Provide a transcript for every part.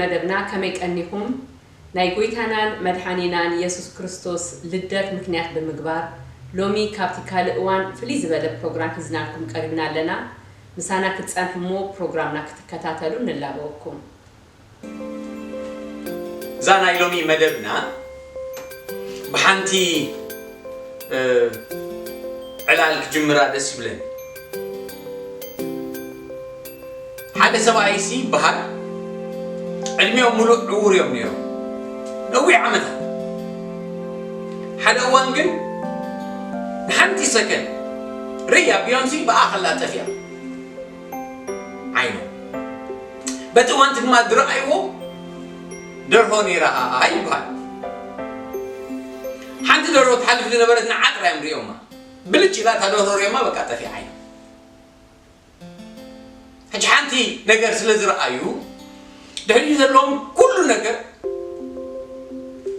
መደብና ከመይ ቀኒኹም? ናይ ጎይታናን መድሓኒናን የሱስ ክርስቶስ ልደት ምኽንያት ብምግባር፣ ሎሚ ካብቲ ካልእ እዋን ፍልይ ዝበለ ፕሮግራም ሒዝናልኩም ቀሪብና ኣለና። ምሳና ክትጸንሑ እሞ ፕሮግራምና ክትከታተሉ ንላበወኩም። እዛ ናይ ሎሚ መደብና ብሓንቲ ዕላል ክጅምራ ደስ ይብለኒ። ሓደ ሰብኣይሲ ይበሃል፣ ዕድሚኦም ሙሉእ ዕዉር እዮም ነይሮም፣ ነዊሕ ዓመታት። ሓደ እዋን ግን ንሓንቲ ሰከን ርያ ቢዮንሲ ብኣ ከላ ጠፊኣ ዓይኖም። በቲ እዋንቲ ድማ ዝረኣይዎ ደርሆ ነይራ ይበሃል። ሓንቲ ደርሆ ትሓልፍ ዝነበረት ንዓጥራ እዮም ሪኦማ። ብልጭ ኢላ እታ ደርሆ ሪኦማ በቃ ጠፊኣ ዓይኖም። ሕጂ ሓንቲ ነገር ስለ ዝረኣዩ ድሕሪኡ ዘለዎም ኩሉ ነገር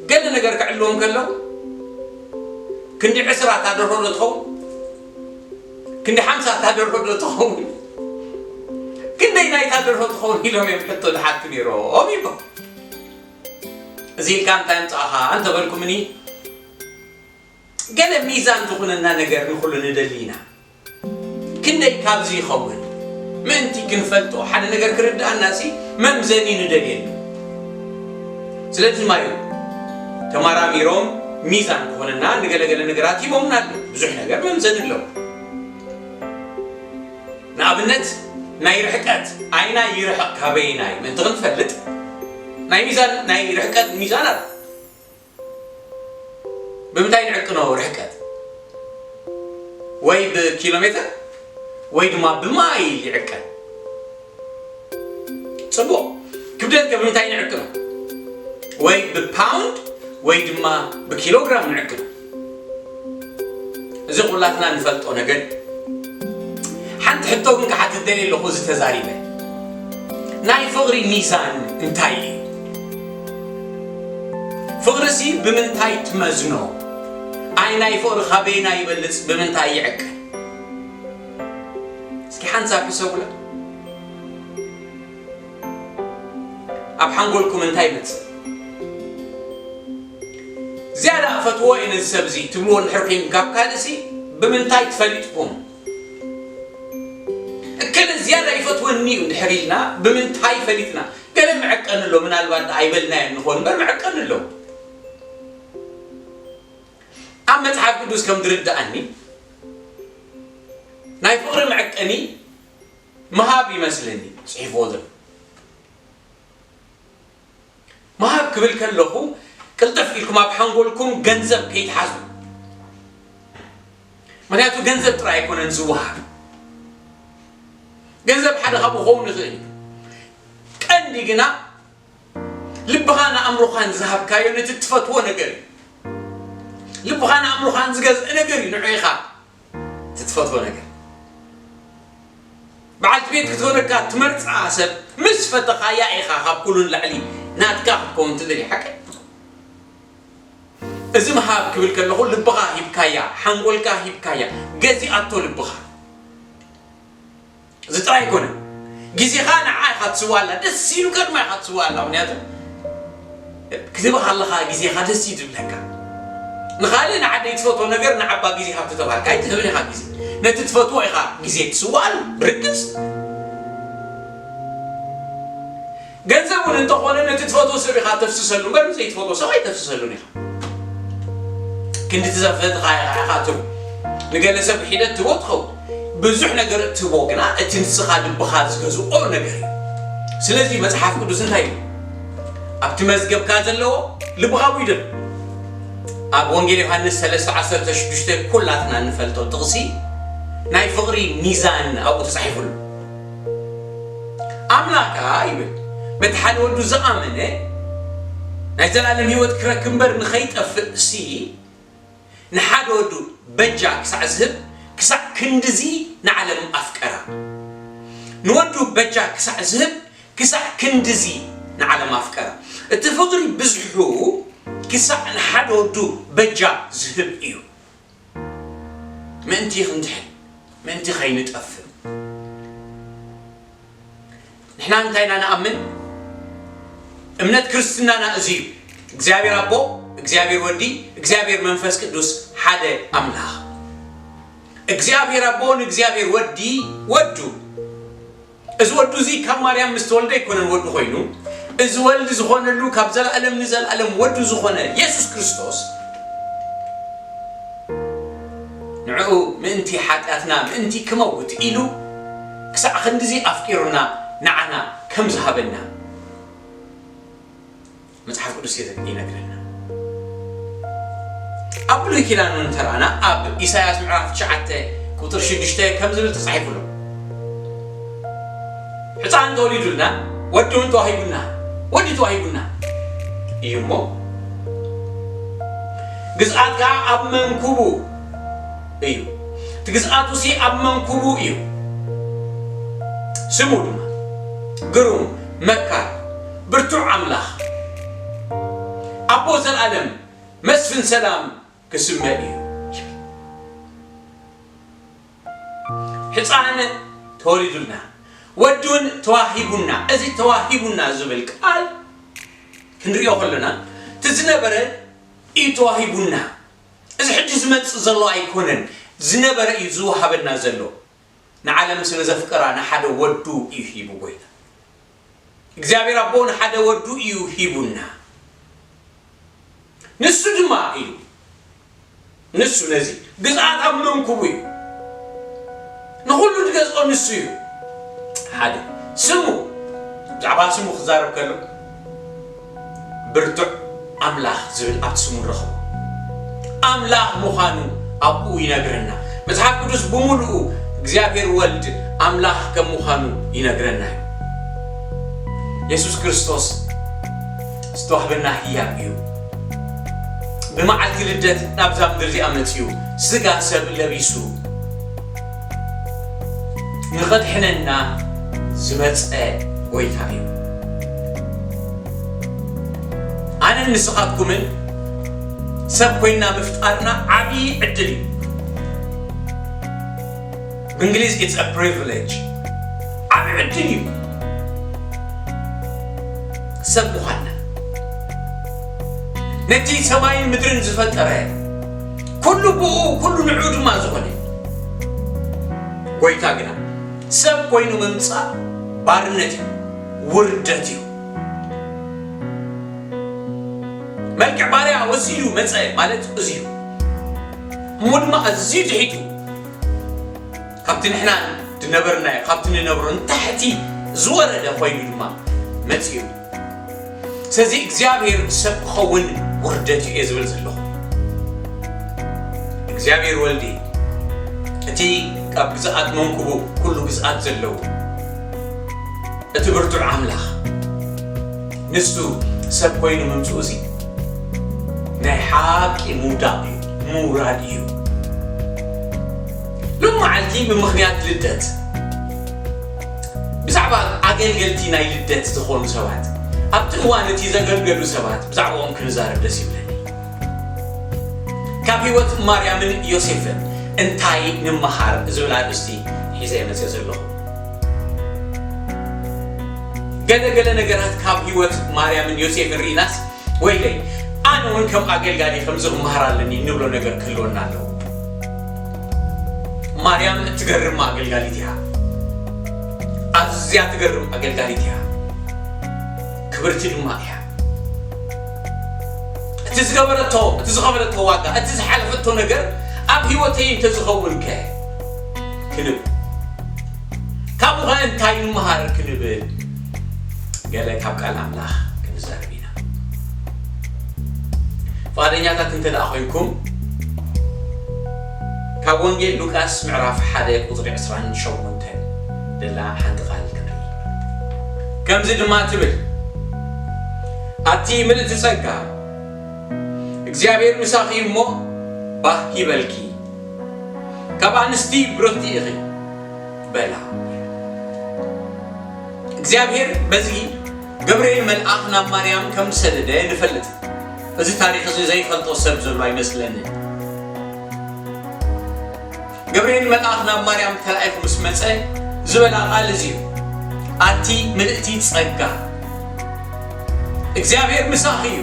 ገለ ነገር ክዕልዎም ከሎ ክንዲ ዕስራ እታ ደርሆ ዶ ትኸውን? ክንዲ ሓምሳ እታ ደርሆ ዶ ትኸውን? ክንደይ ናይታ ደርሆ ትኸውን ኢሎም እዮም ሕቶ ዝሓቱ ነይሮም ይበሃል። እዚ ኢልካ እንታይ ኣምፃእኻ እንተበልኩምኒ ገለ ሚዛን ዝኾነና ነገር ንኹሉ ንደሊ ኢና። ክንደይ ካብዚ ይኸውን ምእንቲ ክንፈልጦ ሓደ ነገር ክርድኣና ሲ መምዘኒ ንደልየሉ። ስለዚ ድማ እዩ ተመራሚሮም ሚዛን ክኾነና ንገለገለ ነገራት ሂቦምና ኣለዉ። ብዙሕ ነገር መምዘኒ ኣለዉ። ንኣብነት ናይ ርሕቀት ኣይናይ ይርሕቕ ካበይናይ ምእንቲ ክንፈልጥ ናይ ሚዛን ናይ ርሕቀት ሚዛን ኣሎ። ብምንታይ ንዕቅኖ ርሕቀት? ወይ ብኪሎ ሜትር ወይ ድማ ብማይል ይዕቀን። ፅቡቕ፣ ክብደት ከ ብምንታይ ንዕቅኖ? ወይ ብፓውንድ ወይ ድማ ብኪሎግራም ንዕቅኖ። እዚ ኩላትና ንፈልጦ ነገር እዩ። ሓንቲ ሕቶ ግን ክሓትት ደልየ ኣለኹ፣ እዚ ተዛሪበ። ናይ ፍቕሪ ሚዛን እንታይ እዩ? ፍቕርሲ ብምንታይ ትመዝኖ? ኣይ ናይ ፍቕሪ ካበይና ይበልፅ፣ ብምንታይ ይዕቀን? እስኪ ሓንሳብ ሕሰቡላ። ኣብ ሓንጎልኩም እንታይ ይመፅእ? ዝያዳ እፈትዎ እየ ነዚ ሰብ እዚ ትብልዎ እንድሕር ኮይንኩም ካብ ካልእሲ ብምንታይ ትፈሊጥኩም? እከለ ዝያዳ ይፈትወኒ እዩ እንድሕር ኢልና ብምንታይ ፈሊጥና? ገለ መዐቀኒ ኣሎ፣ ምናልባት ደኣ ኣይበልናዮን ንኾን እምበር መዐቀኒ ኣሎ። ኣብ መጽሓፍ ቅዱስ ከም ዝርድኣኒ ናይ ፍቕሪ መዐቀኒ ምሃብ ይመስለኒ ጽሒፍዎ ዘሎ። ምሃብ ክብል ከለኹ ቅልጥፍ ኢልኩም ኣብ ሓንጎልኩም ገንዘብ ከይትሓዙ። ምክንያቱ ገንዘብ ጥራይ ኣይኮነን ዝወሃብ። ገንዘብ ሓደ ካብኡ ክኸውን ይኽእል እዩ። ቀንዲ ግና ልብኻን ኣእምሮኻን ዝሃብካዮ ነቲ ትፈትዎ ነገር እዩ። ልብኻን ኣእምሮኻን ዝገዝእ ነገር እዩ ንዑ ኢኻ እቲ ትፈትዎ ነገር። በዓልቲ ቤት ክትኮነካ ትመርፃ ሰብ ምስ ፈተኻያ ኢኻ ካብ ኩሉ ንላዕሊ ናትካ ክትከውን ትደሊ። ሓቂ እዚ ምሃብ ክብል ከለኹ ልብኻ ሂብካያ፣ ሓንጎልካ ሂብካያ፣ ገዚኣቶ ልብኻ። እዚ ጥራይ ኣይኮነን፣ ግዜኻ ንዓ ኢኻ ትስዋላ፣ ደስ ኢሉካ ድማ ኢኻ ትስዋላ። ምክንያቱ ክትህባ ከለኻ ግዜኻ ደስ እዩ ዝብለካ። ንኻልእ ንዓደይ ትፈትዎ ነገር ንዓባ ግዜ ሃብቲ ተባልካ ኣይትህብን ኢኻ ግዜ። ነቲ ትፈትዎ ኢኻ ግዜ ትስዋሉ ብርግጽ። ገንዘብ እውን እንተኾነ ነቲ ትፈትዎ ሰብ ኢኻ ተፍስሰሉ እምበር ንዘይትፈትዎ ሰብ ኣይተፍስሰሉን ኢኻ። ክንዲ እቲ ዘፍለጥኻ ኢኻ ኢኻ ትህቦ። ንገለ ሰብ ሒደት ትህቦ ትኸውን። ብዙሕ ነገር እትህቦ ግና እቲ ንስኻ ልብኻ ዝገዝኦ ነገር እዩ። ስለዚ መጽሓፍ ቅዱስ እንታይ እዩ? ኣብቲ መዝገብካ ዘለዎ ልብኻ ጉይደሉ። ኣብ ወንጌል ዮሃንስ ሰለስተ ዓሰርተ ሽዱሽተ ኩላትና እንፈልጦ ጥቕሲ ናይ ፍቕሪ ሚዛን ኣብኡ ተጻሒፉሉ። ኣምላካ ይብል በቲ ሓደ ወዱ ዝኣመነ ናይ ዘላለም ህይወት ክረክብ እምበር ንኸይጠፍእ ሲ ንሓደ ወዱ በጃ ክሳዕ ዝህብ ክሳዕ ክንድዚ ንዓለም ኣፍቀራ። ንወዱ በጃ ክሳዕ ዝህብ ክሳዕ ክንድዚ ንዓለም ኣፍቀራ። እቲ ፍቕሪ ብዝሑ ክሳዕ ንሓደ ወዱ በጃ ዝህብ እዩ። ምእንቲ ክንድሕን ምእንቲ ከይንጠፍእ። ንሕና እንታይ ኢና ንኣምን? እምነት ክርስትናና እዚ እዩ። እግዚኣብሔር ኣቦ፣ እግዚኣብሔር ወዲ፣ እግዚኣብሔር መንፈስ ቅዱስ ሓደ ኣምላኽ። እግዚኣብሔር ኣቦ ንእግዚኣብሔር ወዲ ወዱ። እዚ ወዱ እዚ ካብ ማርያም ምስ ተወልደ ኣይኮነን ወዱ ኮይኑ፣ እዚ ወልድ ዝኾነሉ ካብ ዘለኣለም ንዘለኣለም ወዱ ዝኾነ የሱስ ክርስቶስ ንዕኡ ምእንቲ ሓጢኣትና ምእንቲ ክመውት ኢሉ ክሳዕ ክንድዚ ኣፍቂሩና ንዓና ከም ዝሃበና መጽሓፍ ቅዱስ ይነግረና። ኣብ ብሉይ ኪዳን እውን እንተረኣና ኣብ ኢሳያስ ምዕራፍ ትሽዓተ ቁጥር ሽዱሽተ ከም ዝብል ተጻሒፉ ኣሎ። ሕፃን ተወሊዱልና፣ ወዲ እውን ተዋሂቡና፣ ወዲ ተዋሂቡና እዩ እሞ፣ ግዝኣት ከዓ ኣብ መንኩቡ እዩ። እቲ ግዝኣቱሲ ኣብ መንኩቡ እዩ። ስሙ ድማ ግሩም፣ መካር፣ ብርቱዕ ኣምላኽ፣ ኣቦ ዘለኣለም፣ መስፍን ሰላም ክስመ እዩ። ሕፃን ተወሊዱልና፣ ወዲ እውን ተዋሂቡና። እዚ ተዋሂቡና ዝብል ቃል ክንሪኦ ከለና፣ እቲ ዝነበረ እዩ ተዋሂቡና። እዚ ሕጂ ዝመጽእ ዘሎ ኣይኮነን፣ ዝነበረ እዩ ዝወሃበና ዘሎ። ንዓለም ስለ ዘፍቀራ ንሓደ ወዱ እዩ ሂቡ ጎይታ። እግዚኣብሔር ኣቦ ንሓደ ወዱ እዩ ሂቡና። ንሱ ድማ እዩ፣ ንሱ ነዚ ግዝኣት ኣብ መንኩቡ እዩ። ንኹሉ ዝገዝኦ ንሱ እዩ። ሓደ ስሙ፣ ብዛዕባ ስሙ ክዛረብ ከሎ፣ ብርቱዕ ኣምላኽ ዝብል ኣብቲ ስሙ ንረኽቦ። ኣምላኽ ምዃኑ ኣብኡ ይነግረና። መጽሓፍ ቅዱስ ብምሉኡ እግዚኣብሔር ወልድ ኣምላኽ ከም ምዃኑ ይነግረና እዩ። የሱስ ክርስቶስ ዝተዋህበና ህያብ እዩ። ብመዓልቲ ልደት ናብዛ ምድሪ እዚኣ መጺኡ፣ ስጋ ሰብ ለቢሱ፣ ንኸድሕነና ዝመጸ ጎይታ እዩ። ኣነን ንስኻትኩምን ሰብ ኮይና ምፍጣርና ዓብዪ ዕድል እዩ። ብእንግሊዝ it's a privilege፣ ዓብዪ ዕድል እዩ ሰብ ምዃንና። ነቲ ሰማይን ምድርን ዝፈጠረ፣ ኩሉ ብኡ፣ ኩሉ ንዑ ድማ ዝኾነ ጎይታ ግና ሰብ ኮይኑ ምምጻእ ባርነት እዩ፣ ውርደት እዩ። መልክዕ ባርያ ወሲዱ መጸ ማለት እዚ እዩ። እሞ ድማ ኣዝዩ ትሒቱ ካብቲ ንሕና ዝነበርናዮ፣ ካብቲ ንነብሮ ንታሕቲ ዝወረደ ኮይኑ ድማ መጺኡ። ስለዚ እግዚኣብሔር ሰብ ክኸውን ውርደት እዩ እየ ዝብል ዘለኹ። እግዚኣብሔር ወልዲ እቲ ካብ ግዝኣት መንኩቡ ኩሉ ግዝኣት ዘለዎ እቲ ብርቱዕ ኣምላኽ ንሱ ሰብ ኮይኑ ምምጽኡ እዚ ናይ ሓቂ ምውዳቕ እዩ፣ ምውራድ እዩ። ሎም መዓልቲ ብምኽንያት ልደት ብዛዕባ ኣገልገልቲ ናይ ልደት ዝኾኑ ሰባት ኣብቲ እዋን እቲ ዘገልገሉ ሰባት ብዛዕባኦም ክንዛረብ ደስ ይብለኒ። ካብ ህይወት ማርያምን ዮሴፍን እንታይ ንምሃር ዝብል ኣርእስቲ ሒዘ መፅእ ዘለኹ። ገለ ገለ ነገራት ካብ ህይወት ማርያምን ዮሴፍን ርኢናስ ወይለይ ኣነ እውን ከም ኣገልጋሊ ከምዚ ክመሃር ኣለኒ እንብሎ ነገር ክህልወና ኣለዎ። ማርያም እትገርም ኣገልጋሊት እያ። ኣዝያ ትገርም ኣገልጋሊት እያ። ክብርቲ ድማ እያ። እቲ ዝገበረቶ እቲ ዝኸፈለቶ ዋጋ እቲ ዝሓለፈቶ ነገር ኣብ ህይወተይ እንተዝኸውን ከ ክንብል ካብኡ ኸ እንታይ ንምሃር ክንብል ገለ ካብ ቃል ኣምላኽ ክንዛረብ ኢና። ፍቓደኛታት እንተ ደኣ ኮይንኩም ካብ ወንጌል ሉቃስ ምዕራፍ ሓደ ቁፅሪ ዕስራን ሸሞንተን ደላ ሓንቲ ቃል ክንርኢ። ከምዚ ድማ ትብል፣ ኣቲ ምልእቲ ጸጋ እግዚኣብሔር ምሳኺ እሞ ባህ ይበልኪ፣ ካብ ኣንስቲ ብርኽቲ ኢኺ በላ። እግዚኣብሔር በዚ ገብርኤል መልኣኽ ናብ ማርያም ከም ዝሰደደ ንፈልጥ። እዚ ታሪኽ እዚ ዘይፈልጦ ሰብ ዘሎ ኣይመስለንን። ገብርኤል መልኣኽ ናብ ማርያም ተላኢኹ ምስ መጸ ዝበላ ቃል እዚ እዩ፣ ኣቲ ምልእቲ ጸጋ። እግዚኣብሔር ምሳኺ እዩ።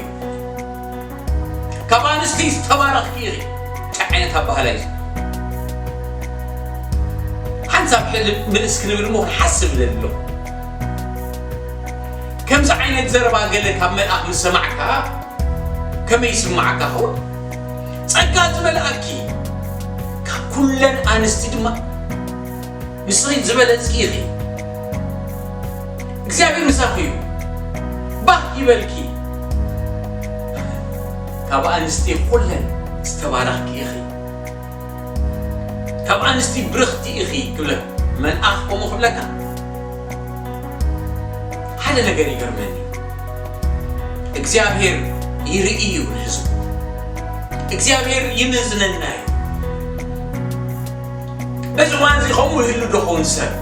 ካብ ኣንስቲ ዝተባረኽኪ ኢኺ። እንታይ ዓይነት ኣባህላ እዩ? ሓንሳብ ሕልም ምልእስ ክንብል እሞ ክንሓስብ ኣለሎ። ከምዚ ዓይነት ዘረባ ገለ ካብ መልኣኽ ምስ ሰማዕካ ከመይ ይስማዓካ ኸውን? ጸጋ ዝመልኣኪ፣ ካብ ኩለን ኣንስቲ ድማ ንስኺ ዝበለጽኪ ኢኺ። እግዚኣብሔር ምሳኺ እዩ። ባህ ይበልኪ። ካብ ኣንስቲ ኩለን ዝተባረኽኪ ኢኺ። ካብ ኣንስቲ ብርኽቲ ኢኺ ክብለካ መልኣኽ ከምኡ ክብለካ ሓደ ነገር ይገርመኒ። እግዚኣብሔር ይርኢ እዩ ንህዝቡ። እግዚኣብሔር ይምዝነና እዩ። በዚ እዋን እዚ ከምኡ ይህሉ ዶ ኸውን ሰብ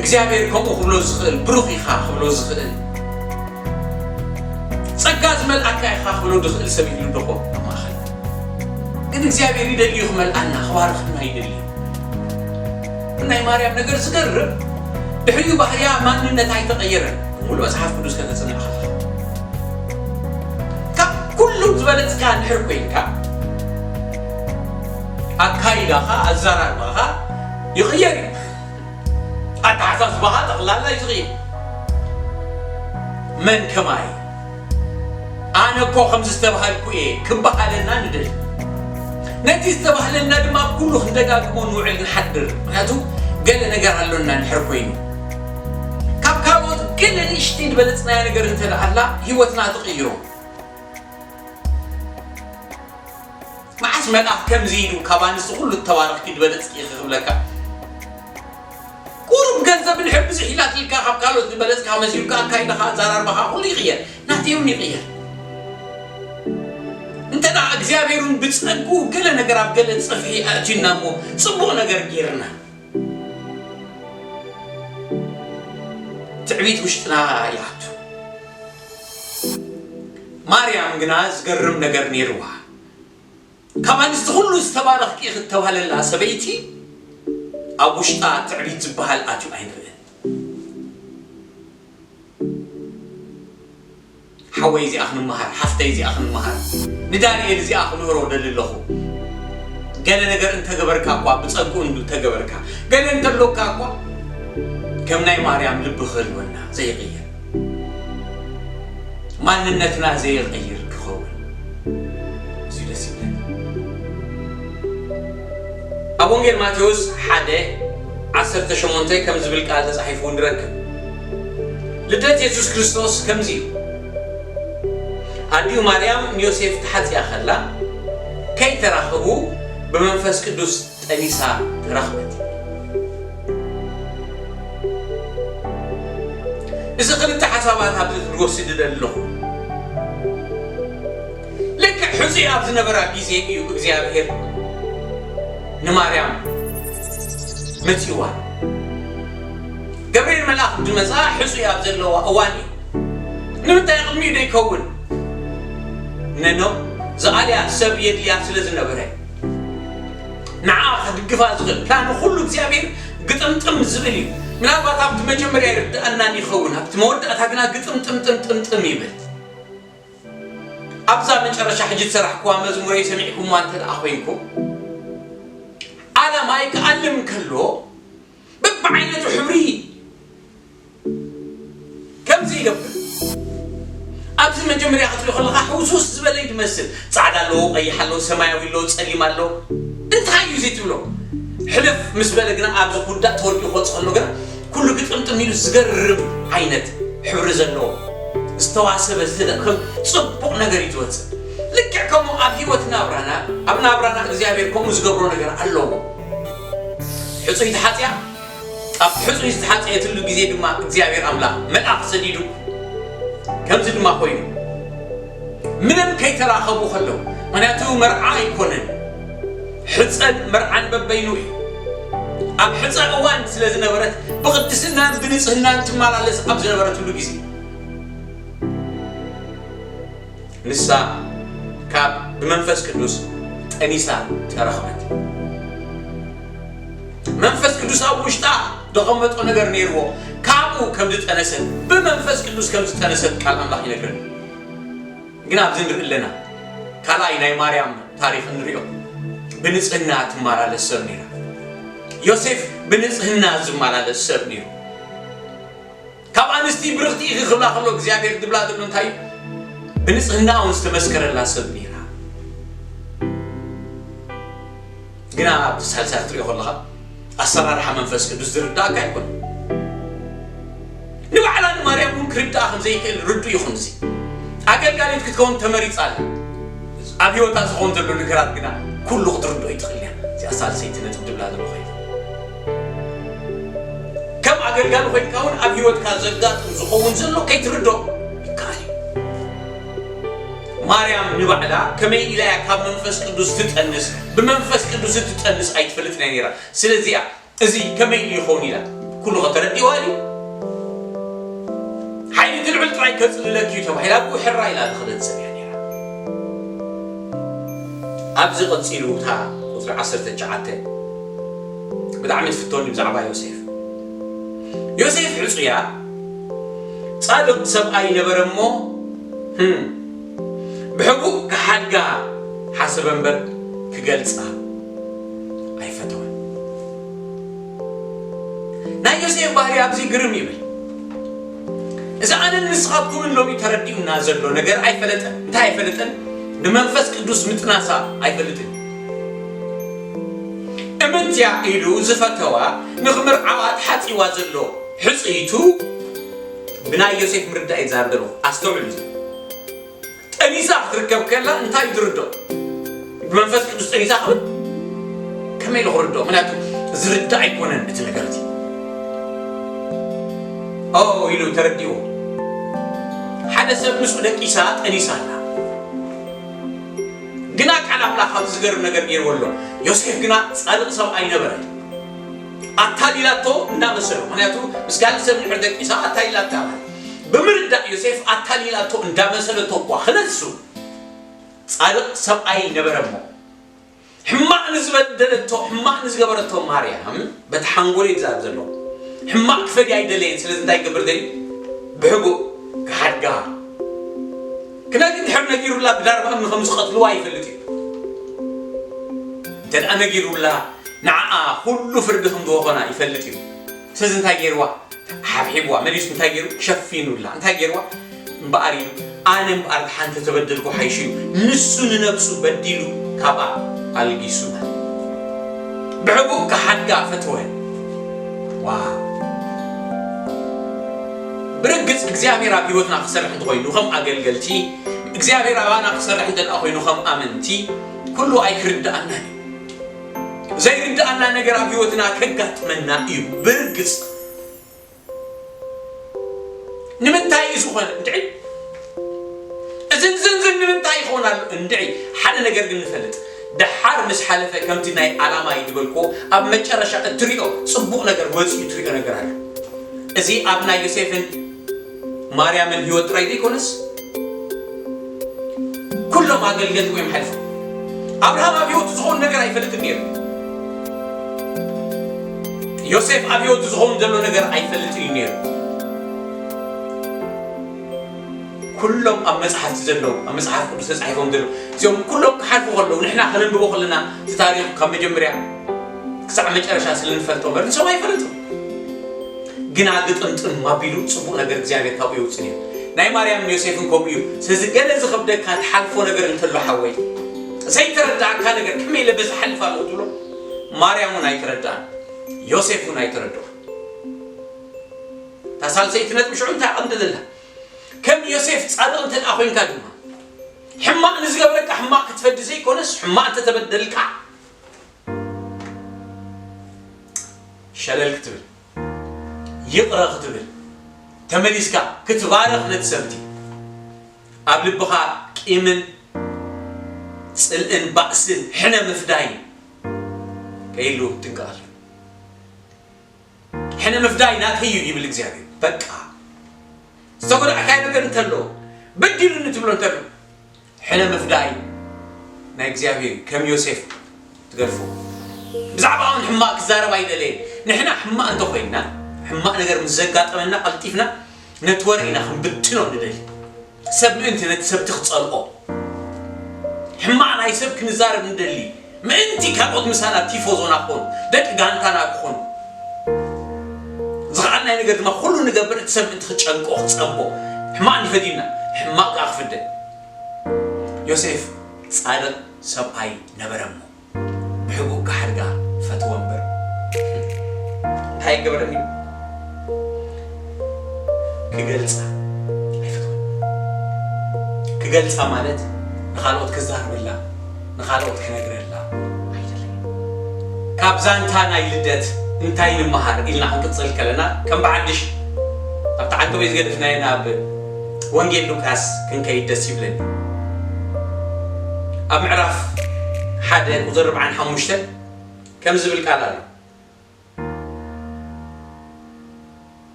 እግዚኣብሔር ከምኡ ክብሎ ዝኽእል ብሩኽ ኢኻ ክብሎ ዝኽእል ጸጋ ዝመልኣካ ኢኻ ክብሎ ዝኽእል ሰብ ይህሉ ዶ ኸውን ኣብ ማእኸል? ግን እግዚኣብሔር ይደልዩ ክመልኣና ክባርኽና ይደልዩ። ናይ ማርያም ነገር ዝገርም ድሕሪኡ ባህርያ ማንነት ኣይተቐየረን። ሙሉ መጽሓፍ ቅዱስ ከተጽንዕ ከለኻ ካብ ኩሉ ዝበለጽካ እንድሕር ኮይንካ ኣካይዳኻ ኣዘራርባኻ ይቕየር እዩ። ኣተሓሳስባኻ ጠቕላላ እዩ ዝቕየር። መን ከማይ ኣነ እኮ ከምዚ ዝተባሃልኩ እየ ክበሃለና ንደሊ። ነቲ ዝተባህለና ድማ ኣብ ኩሉ ክንደጋግሞ ንውዕል ንሓድር። ምክንያቱ ገለ ነገር ኣሎና እንድሕር ኮይኑ ካብ ካልኦት ገለ ንእሽተይ ዝበለጽናያ ነገር እንተ ደኣ ኣላ ህይወትና ትቕይሮ። መዓስ መልኣኽ ከምዚ ኢሉ ካብ ኣንስቲ ኩሉ እተባረኽኪ ዝበለጽኪ ኢኺ ክብለካ? ቁሩብ ገንዘብ እንድሕር ብዙሕ ኢላትልካ ካብ ካልኦት ዝበለጽካ መሲሉካ ኣካይዳኻ ኣዘራርባኻ ኩሉ ይቕየር። ናተይ እውን ይቕየር። እንተ ደኣ እግዚኣብሔር እውን ብጸግኡ ገለ ነገር ኣብ ገለ ጽፍሒ ኣእትዩና እሞ ጽቡቕ ነገር ጌርና። ትዕቢት ውሽጥና ይኣቱ። ማርያም ግና ዝገርም ነገር ነይርዋ። ካብ ኣንስቲ ኩሉ ዝተባረኽኪ ኢኺ እተባህለላ ሰበይቲ ኣብ ውሽጣ ትዕቢት ዝበሃል ኣትዩ ኣይንርእን። ሓወይ እዚኣ ክንመሃር፣ ሓፍተይ እዚኣ ክንመሃር፣ ንዳንኤል እዚኣ ክምህሮ ደሊ ኣለኹ። ገለ ነገር እንተገበርካ እኳ ብጸግኡ እንተገበርካ፣ ገለ እንተሎካ እኳ ከም ናይ ማርያም ልቢ ክህልወና ዘይቕየር ማንነትና ዘይቐይር ክኸውን እዚ ደስ ይብለኒ። ኣብ ወንጌል ማቴዎስ ሓደ ዓሰርተ ሸሞንተ ከም ዝብል ቃል ተጻሒፉ ንረክብ። ልደት የሱስ ክርስቶስ ከምዚ እዩ። ኣዲኡ ማርያም ንዮሴፍ ተሓጽያ ከላ ከይተራኸቡ ብመንፈስ ቅዱስ ጠኒሳ ተረኽበት። እዚ ክልተ ሓሳባት ኣብዚ ክንወስድ እደሊ ኣለኹ። ልክዕ ሕጹይ ኣብ ዝነበራ ግዜ እዩ እግዚኣብሔር ንማርያም መጺዋ። ገብርኤል መልኣኽ ዝመጽኣ ሕጹይ ኣብ ዘለዋ እዋን እዩ። ንምንታይ ቅድሚኡ ዘይከውን? ነኖ ዝኣልያ ሰብ የድልያ ስለ ዝነበረ ንዓ ክድግፋ ዝኽእል ፕላን ኩሉ እግዚኣብሔር ግጥምጥም ዝብል እዩ። ምናልባት ኣብቲ መጀመርያ ይርድኣናን ይኸውን፣ ኣብቲ መወዳእታ ግና ግጥምጥምጥምጥምጥም ይብል። ኣብዛ መጨረሻ ሕጂ ዝሰራሕኩዋ መዝሙረይ ሰሚዕኩምዋ እንተ ደኣ ኮይንኩም፣ ዓላማይ ክኣልም ከሎ በብዓይነቱ ሕብሪ ከምዚ ይገብር። ኣብዚ መጀመርያ ክትሪኦ ከለኻ ሕውስውስ ዝበለ እዩ ዝመስል። ጻዕዳ ኣለዎ፣ ቀይሕ ኣለዎ፣ ሰማያዊ ኣለዎ፣ ጸሊም ኣለዎ። እንታይ እዩ እዚ ትብሎ? ሕልፍ ምስ በለ ግና ኣብዚ ክውዳእ ተወዲኡ ክወጽእ ከሎ ግና ኩሉ ግጥምጥም ኢሉ ዝገርም ዓይነት ሕብሪ ዘለዎ ዝተዋሰበ ዝተደ-፣ ከም ጽቡቕ ነገር እዩ ዝወጽእ። ልክዕ ከምኡ ኣብ ህይወት ናብራና፣ ኣብ ናብራና እግዚኣብሔር ከምኡ ዝገብሮ ነገር ኣለዎ። ሕጹይ ተሓጽያ፣ ኣብ ሕጹይ ዝተሓጽየትሉ ግዜ ድማ እግዚኣብሔር ኣምላኽ መልኣኽ ሰዲዱ። ከምዚ ድማ ኮይኑ ምንም ከይተራኸቡ ከለዉ፣ ምኽንያቱ መርዓ ኣይኮነን፣ ሕጸን መርዓን በበይኑ እዩ። ኣብ ሕጸ እዋን ስለ ዝነበረት ብቕድስናን ብንጽህናን ትመላለስ ኣብ ዝነበረትሉ ግዜ ንሳ ካብ ብመንፈስ ቅዱስ ጠኒሳ ተረኽበት። መንፈስ ቅዱስ ኣብ ውሽጣ ዘቐመጦ ነገር ነይርዎ። ካብኡ ከም ዝጠነሰት፣ ብመንፈስ ቅዱስ ከም ዝጠነሰት ቃል ኣምላኽ ይነግረን። ግን ኣብዚ ንርኢ ኣለና። ካልኣይ ናይ ማርያም ታሪኽ እንሪኦ፣ ብንጽህና ትመላለስ ሰብ ነይራ። ዮሴፍ ብንጽህና ዝመላለስ ሰብ ነይሩ። ካብ ኣንስቲ ብርኽቲ ኢኺ ክብላ ከሎ እግዚኣብሔር ዝብላ ዘሎ እንታይ እዩ? ብንጽህና እውን ዝተመስከረላ ሰብ ነይራ። ግና ኣብዚ ሳልሳይ ክትሪኦ ከለኻ ኣሰራርሓ መንፈስ ቅዱስ ዝርዳእካ ኣይኮነን። ንባዕላ ንማርያም እውን ክርዳኣ ከም ዘይክእል ርዱእ ይኹን። እዚ ኣገልጋሊት ክትከውን ተመሪጻ ኣላ። ኣብ ህይወታ ዝኸውን ዘሎ ነገራት ግና ኩሉ ክትርድኦ ይትኽእል እያ። እዚኣ ሳልሰይቲ ነጥብ ድብላ ዘሎ ኮይና ከም ኣገልጋሊ ኮይንካ እውን ኣብ ህይወትካ ዘጋጥም ዝኸውን ዘሎ ከይትርድኦ ይከኣል እዩ። ማርያም ንባዕላ ከመይ ኢላ እያ ካብ መንፈስ ቅዱስ ትጠንስ? ብመንፈስ ቅዱስ ትጠንስ ኣይትፈልጥን እያ ነይራ። ስለዚኣ እዚ ከመይ ኢሉ ይኸውን ኢላ ኩሉ ከተረዲዋ ድዩ? ሓይሊ እቲ ልዑል ጥራይ ከጽልለኪ እዩ ተባሂላ ብኡ ሕራ ኢላ ዝኸደት ሰብ እያ ነይራ። ኣብዚ ቀጺሉ እታ ቁጽሪ ዓሰርተ ትሽዓተ ብጣዕሚ ትፍቶኒ ብዛዕባ ዮሴፍ። ዮሴፍ ሕጹያ ጻድቕ ሰብኣይ ነበረ እሞ፣ ህም፣ ብሕቡእ ክሓድጋ ሓሰበ እምበር ክገልጻ ኣይፈተወን። ናይ ዮሴፍ ባህሪ ኣብዚ ግርም ይብል። እዚ ኣነን ንስኻትኩምን ሎሚ ተረዲኡና ዘሎ ነገር ኣይፈለጠን። እንታይ ኣይፈለጠን? ብመንፈስ ቅዱስ ምጥናሳ ኣይፈልጥን። እምንትያ ኢሉ ዝፈተዋ ንኽምርዓዋ ተሓጺዋ ዘሎ ሕጽይቱ ብናይ ዮሴፍ ምርዳእ እዩ ዝዛረብ ዘለኹ። ኣስተውዕሉ። ጠኒሳ ክትርከብ ከላ እንታይ እዩ ዝርድኦ? ብመንፈስ ቅዱስ ጠኒሳ ክብል ከመይ ኢሉ ክርድኦ? ምክንያቱ ዝርዳእ ኣይኮነን እቲ ነገር እቲ። ኦ ኢሉ ተረዲእዎ። ሓደ ሰብ ምስኡ ደቂሳ ጠኒሳ ኣላ። ግና ቃል ኣምላኽ ኣብዚ ዝገርም ነገር ገይርዎ ኣሎ። ዮሴፍ ግና ጻድቕ ሰብኣይ ነበረ። ኣታሊላቶ እንዳመሰሎ፣ ምክንያቱ ምስ ካልእ ሰብ እንድሕር ደቂሳ ኣታሊላታ ማለት ብምርዳእ ዮሴፍ ኣታሊላቶ እንዳመሰለቶ እኳ ክነሱ ጻድቕ ሰብኣይ ነበረ እሞ ሕማቕ ንዝበደለቶ ሕማቕ ንዝገበረቶ ማርያም በቲ ሓንጎል እዩ ዝዛረብ ዘሎ። ሕማቕ ክፈድያ ኣይደለየን። ስለዚ እንታይ ይገብር ደልዩ? ብሕቡእ ክሓድጋ ክነግ እንድሕር ነጊሩላ ብዳርባ እምኒ ከም ዝቐትልዋ ይፈልጥ እዩ። እንተ ደኣ ነጊሩላ ንዓኣ ኩሉ ፍርዲ ከም ዝወኾና ይፈልጥ እዩ። ስለዚ እንታይ ገይርዋ? ሓብሒብዋ መሊሱ እንታይ ገይሩ? ሸፊኑላ። እንታይ ገይርዋ? እምበኣር ኢሉ ኣነ እምበኣር ድሓን ተተበደልኩ ሓይሹ እዩ። ንሱ ንነብሱ በዲሉ ካብኣ ኣልጊሱ። ብሕቡእ ክሓድጋ ፈተወ። ዋው! ብርግጽ እግዚኣብሔር ኣብ ህይወትና ክሰርሕ እንተኾይኑ ከም ኣገልገልቲ፣ እግዚኣብሔር ኣባና ክሰርሕ እንተ ደኣ ኮይኑ ከም ኣመንቲ ኩሉ ኣይክርድኣናን እዩ። ዘይርድኣና ነገር ኣብ ህይወትና ከጋጥመና እዩ። ብርግጽ ንምንታይ እዩ ዝኾነ እንድዒ? እዝን ዝንዝን ንምንታይ ይኸውን ኣሎ እንድዒ? ሓደ ነገር ግን ንፈልጥ፣ ደሓር ምስ ሓለፈ ከምቲ ናይ ኣላማይ ዝበልክዎ ኣብ መጨረሻ እትሪኦ ጽቡቕ ነገር ወጺኡ እትሪኦ ነገር ኣሎ። እዚ ኣብ ናይ ዮሴፍን ማርያምን ህይወት ጥራይ ዘይኮነስ ኩሎም ኣገልገልቲ እዮም ሓሊፎም። ኣብርሃም ኣብ ህይወቱ ዝኸውን ነገር ኣይፈልጥን ነይሩ። ዮሴፍ ኣብ ህይወቱ ዝኸውን ዘሎ ነገር ኣይፈልጥን እዩ ነይሩ። ኩሎም ኣብ መጽሓፍቲ ዘለዉ፣ ኣብ መጽሓፍ ቅዱስ ተጻሒፎም ዘለዉ፣ እዚኦም ኩሎም ክሓልፉ ከለዉ ንሕና ከነንብቦ ከለና እቲ ታሪኽ ካብ መጀመርያ ክሳዕ መጨረሻ ስለ ንፈልጦ እምበር ንሶም ኣይፈለጡ። ግና ግጥምጥም ኣቢሉ ጽቡቕ ነገር እግዚኣብሔር ካብኡ የውጽእ ነይሩ። ናይ ማርያምን ዮሴፍን ከምኡ እዩ። ስለዚ ገለ ዝኸብደካ ትሓልፎ ነገር እንተሎ ሓወይ፣ ዘይተረዳእካ ነገር ከመይ ኢለ በዚ ሓልፍ ኣለኹ ትብሎ፣ ማርያም እውን ኣይተረድኣን፣ ዮሴፍ እውን ኣይተረድኦን። እታ ሳልሰይቲ ነጥቢ ሽዑ እንታይ ኣቐንዲ ዘላ? ከም ዮሴፍ ጻድቕ እንተ ደኣ ኮይንካ ድማ፣ ሕማቕ ንዝገበረካ ሕማቕ ክትፈዲ ዘይኮነስ፣ ሕማቕ እንተ ተበደልካ ሸለል ክትብል፣ ይቕረ ክትብል፣ ተመሊስካ ክትባርኽ ነቲ ሰብ እቲ። ኣብ ልብኻ ቂምን ጽልእን ባእስን ሕነ ምፍዳይን ከይህሉ ጥንቀቕ ኣለካ። ሕነ ምፍዳይ ናተይ እዩ ይብል እግዚኣብሔር። በቃ ዝተጎዳእካዮ ነገር እንተሎ፣ በዲሉኒ ትብሎ እንተሎ፣ ሕነ ምፍዳይ ናይ እግዚኣብሔር እዩ። ከም ዮሴፍ ትገድፎ። ብዛዕባ እውን ሕማቕ ክዛረብ ኣይደለየን። ንሕና ሕማቕ እንተኾይንና፣ ሕማቕ ነገር ምስ ዘጋጠመና ቀልጢፍና ነቲ ወረ ኢና ክንብትኖ ንደሊ። ሰብ ምእንቲ ነቲ ሰብ እቲ ክጸልኦ፣ ሕማቕ ናይ ሰብ ክንዛረብ ንደሊ፣ ምእንቲ ካልኦት ምሳና ቲፎዞና ክኾኑ፣ ደቂ ጋንታና ክኾኑ። ዝኸኣልናዮ ነገር ድማ ኩሉ ንገብር፣ እቲ ሰብ ምእንቲ ክጨንቆ፣ ክጸቦ። ሕማቕ እንዲፈዲና፣ ሕማቕ ከኣ ክፍደ። ዮሴፍ ጻድቕ ሰብኣይ ነበረ እሞ፣ ብሕቡእ ክሓድጋ ፈትወ እምበር፣ እንታይ ይገብረኒ? ክገልጻ ኣይፈትወን። ክገልጻ ማለት ንኻልኦት ክዛረበላ፣ ንኻልኦት ክነግረላ ኣይደለየን። ካብ ዛንታ ናይ ልደት እንታይ ንምሃር ኢልና ክንቅጽል ከለና፣ ከም ብዓድሽ ኣብቲ ዓንተቦይ ዝገደፍናዮ ናብ ወንጌል ሉቃስ ክንከይድ ደስ ይብለኒ። ኣብ ምዕራፍ ሓደ ቁጽሪ ኣርባዓን ሓሙሽተን ከም ዝብል ቃል ኣሎ።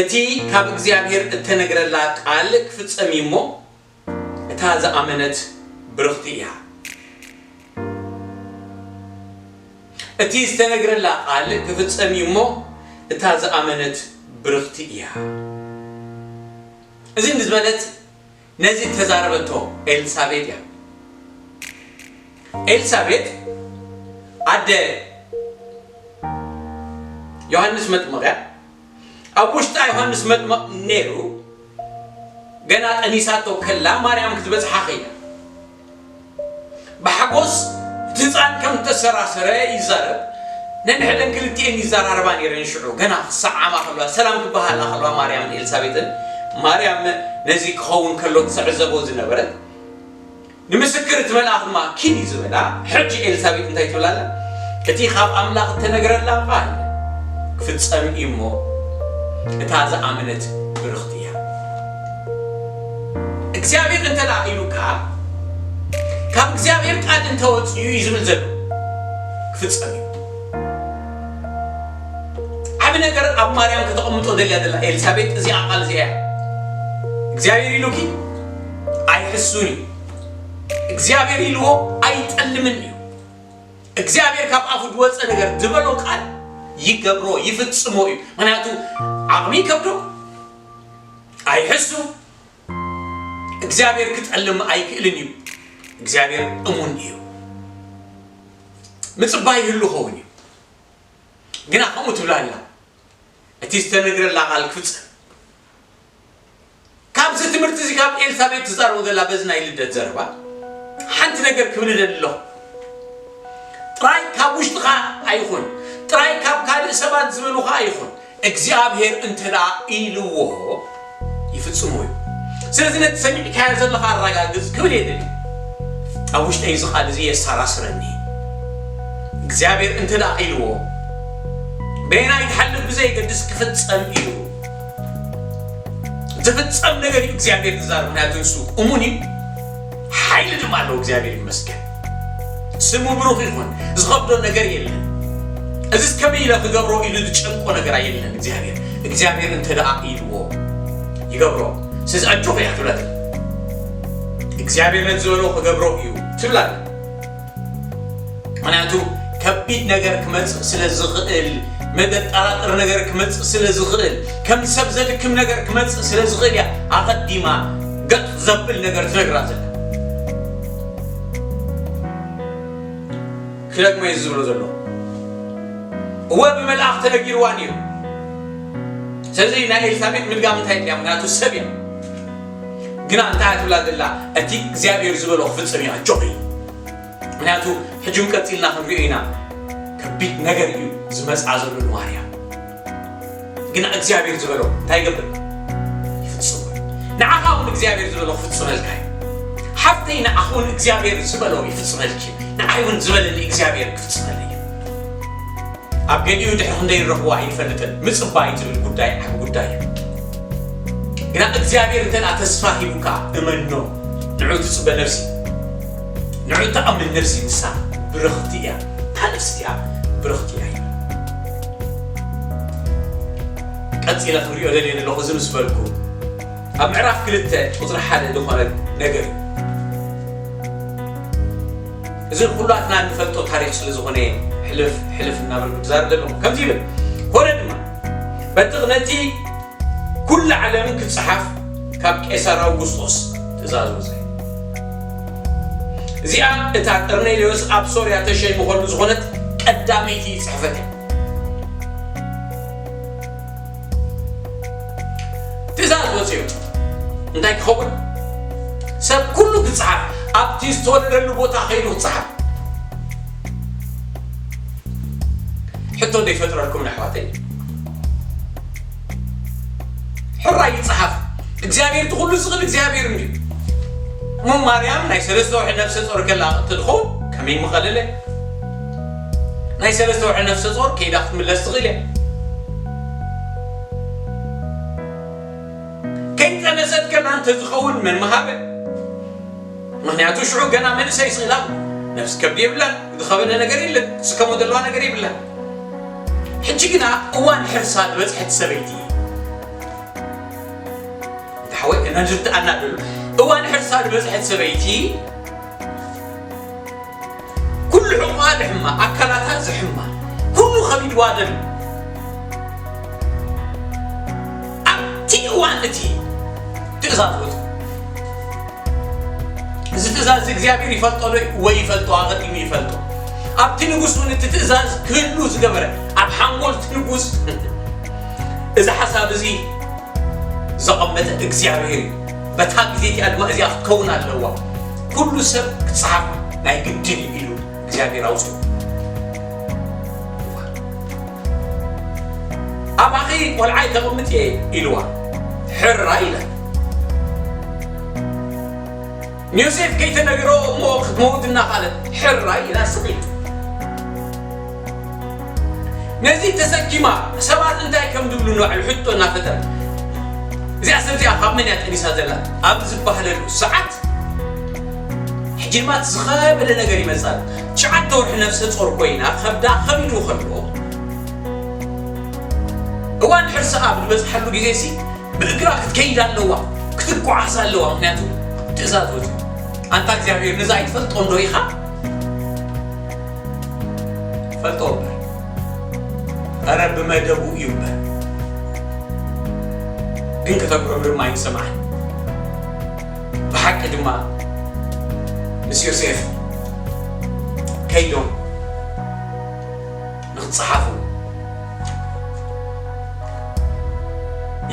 እቲ ካብ እግዚኣብሔር እተነግረላ ቃል ክፍጸም እዩ እሞ፣ እታ ዝኣመነት ብርኽቲ እያ። እቲ ዝተነግረላ ቃል ክፍጸም እዩ እሞ፣ እታ ዝኣመነት ብርኽቲ እያ። እዚ ንዝበለት ነዚ እተዛረበቶ ኤልሳቤጥ እያ። ኤልሳቤጥ ኣደ ዮሃንስ መጥምቕ እያ። ኣብ ውሽጣ ዮሃንስ መጥምቕ ነይሩ፣ ገና ጠኒሳቶ ከላ ማርያም ክትበጽሓ ኸይዳ። ብሓጎስ እቲ ህፃን ከም እተሰራሰረ ይዛረብ። ነንሕደን ክልቲኤን ይዘራረባ ነይረን። ሽዑ ገና ክሰዓማ ከለዋ፣ ሰላም ክበሃላ ከለዋ ማርያምን ኤልሳቤጥን፣ ማርያም ነዚ ክኸውን ከሎ ትዕዘቦ ዝነበረት፣ ንምስክር እቲ መልኣኽ ድማ ኪድ እዩ ዝበላ። ሕጂ ኤልሳቤጥ እንታይ ትብል ኣላ? እቲ ካብ ኣምላኽ እተነግረላ ቃል ክፍጸም እዩ እሞ፣ እታ ዝኣመነት ብርኽቲ እያ። እግዚኣብሔር እንተ ደኣ ኢሉካ፣ ካብ እግዚኣብሔር ቃል እንተወጽኡ እዩ ዝብል ዘሎ። ክፍጸም እዩ። ዓቢ ነገር ኣብ ማርያም ከተቐምጦ ደልያ ዘላ ኤልሳቤጥ እዚኣ ቃል እዚኣ እያ። እግዚኣብሔር ኢሉኪ ኣይሕሱን እዩ። እግዚኣብሔር ኢልዎ ኣይጠልምን እዩ። እግዚኣብሔር ካብ ኣፉ ዝወጸ ነገር ዝበሎ ቃል ይገብሮ፣ ይፍጽሞ እዩ። ምኽንያቱ ዓቕሚ ይከብዶ፣ ኣይሕሱ። እግዚኣብሔር ክጠልም ኣይክእልን እዩ። እግዚኣብሔር እሙን እዩ። ምጽባይ ይህሉ ኸውን እዩ። ግና ከምኡ ትብላ ኣላ። እቲ ዝተነግረላ ቃል ክፍጸም። ካብዚ ትምህርቲ እዚ ካብ ኤልሳቤጥ ትዛረቦ ዘላ በዚ ናይ ልደት ዘረባ ሓንቲ ነገር ክብል እደሊ ኣለኹ። ጥራይ ካብ ውሽጥኻ ኣይኹን፣ ጥራይ ካብ ካልእ ሰባት ዝበሉኻ ኣይኹን፣ እግዚኣብሔር እንተ ደኣ ኢልዎ ይፍጽሞ እዩ። ስለዚ ነቲ ሰሚዕካዮ ዘለኻ ኣረጋግጽ ክብል እየ ደልየ። ኣብ ውሽጠይ እዚ ቃል እዚ የሰራስረኒ። እግዚኣብሔር እንተ ደኣ ኢልዎ፣ በየናይ ትሓልፍ ብዘየገድስ ክፍጸም እዩ። ዝፍጸም ነገር እዩ እግዚኣብሔር ዝዛረብ፣ ምኽንያቱ ንሱ እሙን እዩ፣ ሓይሊ ድማ ኣለዎ። እግዚኣብሔር ይመስገን። ስሙ ብሩኽ ይኹን። ዝኸብዶ ነገር የለን። እዚስ ከመይ ኢለ ክገብሮ ኢሉ ዝጨንቆ ነገር ኣየለን እግዚኣብሔር። እግዚኣብሔር እንተ ደኣ ኢልዎ ይገብሮ። ስለዚ ኣጆኺ እያ ትብላ። እግዚኣብሔር ነቲ ዝበሎ ክገብሮ እዩ ትብላ። ምኽንያቱ ከቢድ ነገር ክመጽእ ስለ ዝኽእል፣ መጠራጥር ነገር ክመጽእ ስለ ዝኽእል፣ ከም ሰብ ዘድክም ነገር ክመጽእ ስለ ዝኽእል እያ ኣቐዲማ ገጥ ዘብል ነገር ትነግራ ዘላ። ክደግሞ እየ ዝብሎ ዘለኹ። እወ፣ ብመልኣኽ ተነጊርዋ ነይሩ። ስለዚ ናይ ኤልሳቤጥ ምድጋም እንታይ ድያ? ምኽንያቱ ሰብ እያ። ግና እንታይ እያ ትብላ ዘላ? እቲ እግዚኣብሔር ዝበሎ ክፍጽም እዩ፣ ኣጆኺ። ምኽንያቱ ሕጂ እውን ቀጺልና ክንሪኦ ኢና። ከቢድ ነገር እዩ ዝመጽኣ ዘሎ ንማርያም። ግና እግዚኣብሔር ዝበሎ እንታይ ይገብር? ይፍጽሞ እዩ። ንዓኻ እውን እግዚኣብሔር ዝበሎ ክፍጽመልካ እዩ። ሓፍተይ፣ ንዓኺ እውን እግዚኣብሔር ዝበሎ ይፍጽመልኪ እዩ። ንዓይ እውን ዝበለኒ እግዚኣብሔር ክፍጽመለይ እዩ። ኣብ ገሊኡ ድሕሪ ክንደይ ንረኽቦ ኣይንፈልጥን። ምጽባይ ዝብል ጉዳይ ዓቢ ጉዳይ እዩ። ግና እግዚኣብሔር እንተ ደኣ ተስፋ ሂቡካ እመኖ። ንዑ ትጽበ ነፍሲ፣ ንዑ ትኣምን ነፍሲ ንሳ ብርኽቲ እያ። እታ ነፍሲ እቲኣ ብርኽቲ እያ ይብል። ቀጺለ ክንሪኦ ደልየ ዘለኹ እዚ ምስ በልኩ፣ ኣብ ምዕራፍ ክልተ ቁጽሪ ሓደ ዝኾነ ነገር እዩ። እዚ ኩላትና እንፈልጦ ታሪኽ ስለ ዝኾነ ሕልፍ ሕልፍ እናበልኩ ክዛረብ ዘለኹ። ከምዚ ይብል፣ ኮነ ድማ በቲ ነቲ ኩሉ ዓለም ክጸሓፍ ካብ ቄሳር ኣውጉስጦስ ትእዛዝ ወጸ። እዚኣ እታ ቀርኔሌዎስ ኣብ ሶርያ ተሸይሙ ከሎ ዝኾነት ቀዳመይቲ ጽሕፈት እያ። ትእዛዝ ወጺኡ እንታይ ክኸውን? ሰብ ኩሉ ክጸሓፍ፣ ኣብቲ ዝተወለደሉ ቦታ ከይዱ ክጸሓፍ። ሕቶ ዘይፈጥረልኩም ንኣሕዋተይ? ሕራይ ይጽሓፍ። እግዚኣብሔር እቲ ኩሉ ዝኽእል እግዚኣብሔር እንድዩ። እሞ ማርያም ናይ ሰለስተ ወርሒ ነፍሰ ጾር ከላ ትኸውን ከመይ ምቐለለ? ናይ ሰለስተ ወርሒ ነፍሰ ጾር ከይዳ ክትምለስ ትኽእል እያ። ከይጠነሰት ከላ እንተዝኸውን መን ምሃበ? ምኽንያቱ ሽዑ ገና መንእሰይ ስኢላ፣ ነፍሲ ከብዲ የብላን፣ ዝኸበደ ነገር የለን፣ ትስከሞ ዘለዋ ነገር የብላን። ሕጂ ግና እዋን ሕርሳ ዝበጽሐት ሰበይቲ፣ እንተ ሓወይ፣ እና ዝርትኣና ደሎ፣ እዋን ሕርሳ ዝበጽሐት ሰበይቲ፣ ኩሉ ሕቑኣ ዝሕማ፣ ኣካላታ ዝሕማ፣ ኩሉ ከቢድዋ ዘሎ፣ ኣብቲ እዋን እቲ ትእዛዝ ወጹ። እዚ ትእዛዝ እዚ እግዚኣብሔር ይፈልጦ ዶ? ወይ ይፈልጦ፣ ኣቐዲሙ ይፈልጦ። ኣብቲ ንጉስ እውን እቲ ትእዛዝ ክህሉ ዝገበረ፣ ኣብ ሓንጎል እቲ ንጉስ እዚ ሓሳብ እዚ ዘቐመጠ እግዚኣብሔር እዩ። በታ ግዜ እቲኣ ድማ እዚኣ ክትከውን ኣለዋ። ኩሉ ሰብ ክጸሓፍ ናይ ግድን እዩ ኢሉ እግዚኣብሔር ኣውፅኡ። ኣባኺ ቆልዓይ ከቕምጥ እየ ኢልዋ። ሕራይ ኢላ። ንዮሴፍ ከይተነግሮ እሞ ክትመውት እናኻለት ሕራይ ኢላ ስቕ ኢላ። ነዚ ተሰኪማ ሰባት እንታይ ከም ዝብሉ ንባዕሉ ሕቶ እናፈጠረ፣ እዚኣ ሰብ እዚኣ ካብ መን እያ ጠኒሳ ዘላ ኣብ ዝበሃለሉ ሰዓት፣ ሕጂ ድማ እቲ ዝኸበደ ነገር ይመጽእ ኣሎ። ትሽዓተ ወርሒ ነፍሰ ጾር ኮይና ከብዳ ከቢዱ ከሎ፣ እዋን ሕርስኣ ኣብ ዝበጽሓሉ ግዜ ሲ ብእግራ ክትከይድ ኣለዋ፣ ክትጓዓዝ ኣለዋ። ምኽንያቱ ትእዛዝ ወፂኡ። ኣንታ እግዚኣብሔር፣ ነዚ ኣይትፈልጦን ዶ ኢኻ? ፈልጦ እምበር፣ ኧረ ብመደቡ እዩ እምበር፣ ግን ከተጉረምርም ኣይንሰምዓን። ብሓቂ ድማ ምስ ዮሴፍ ከይዶም ንኽጸሓፉ።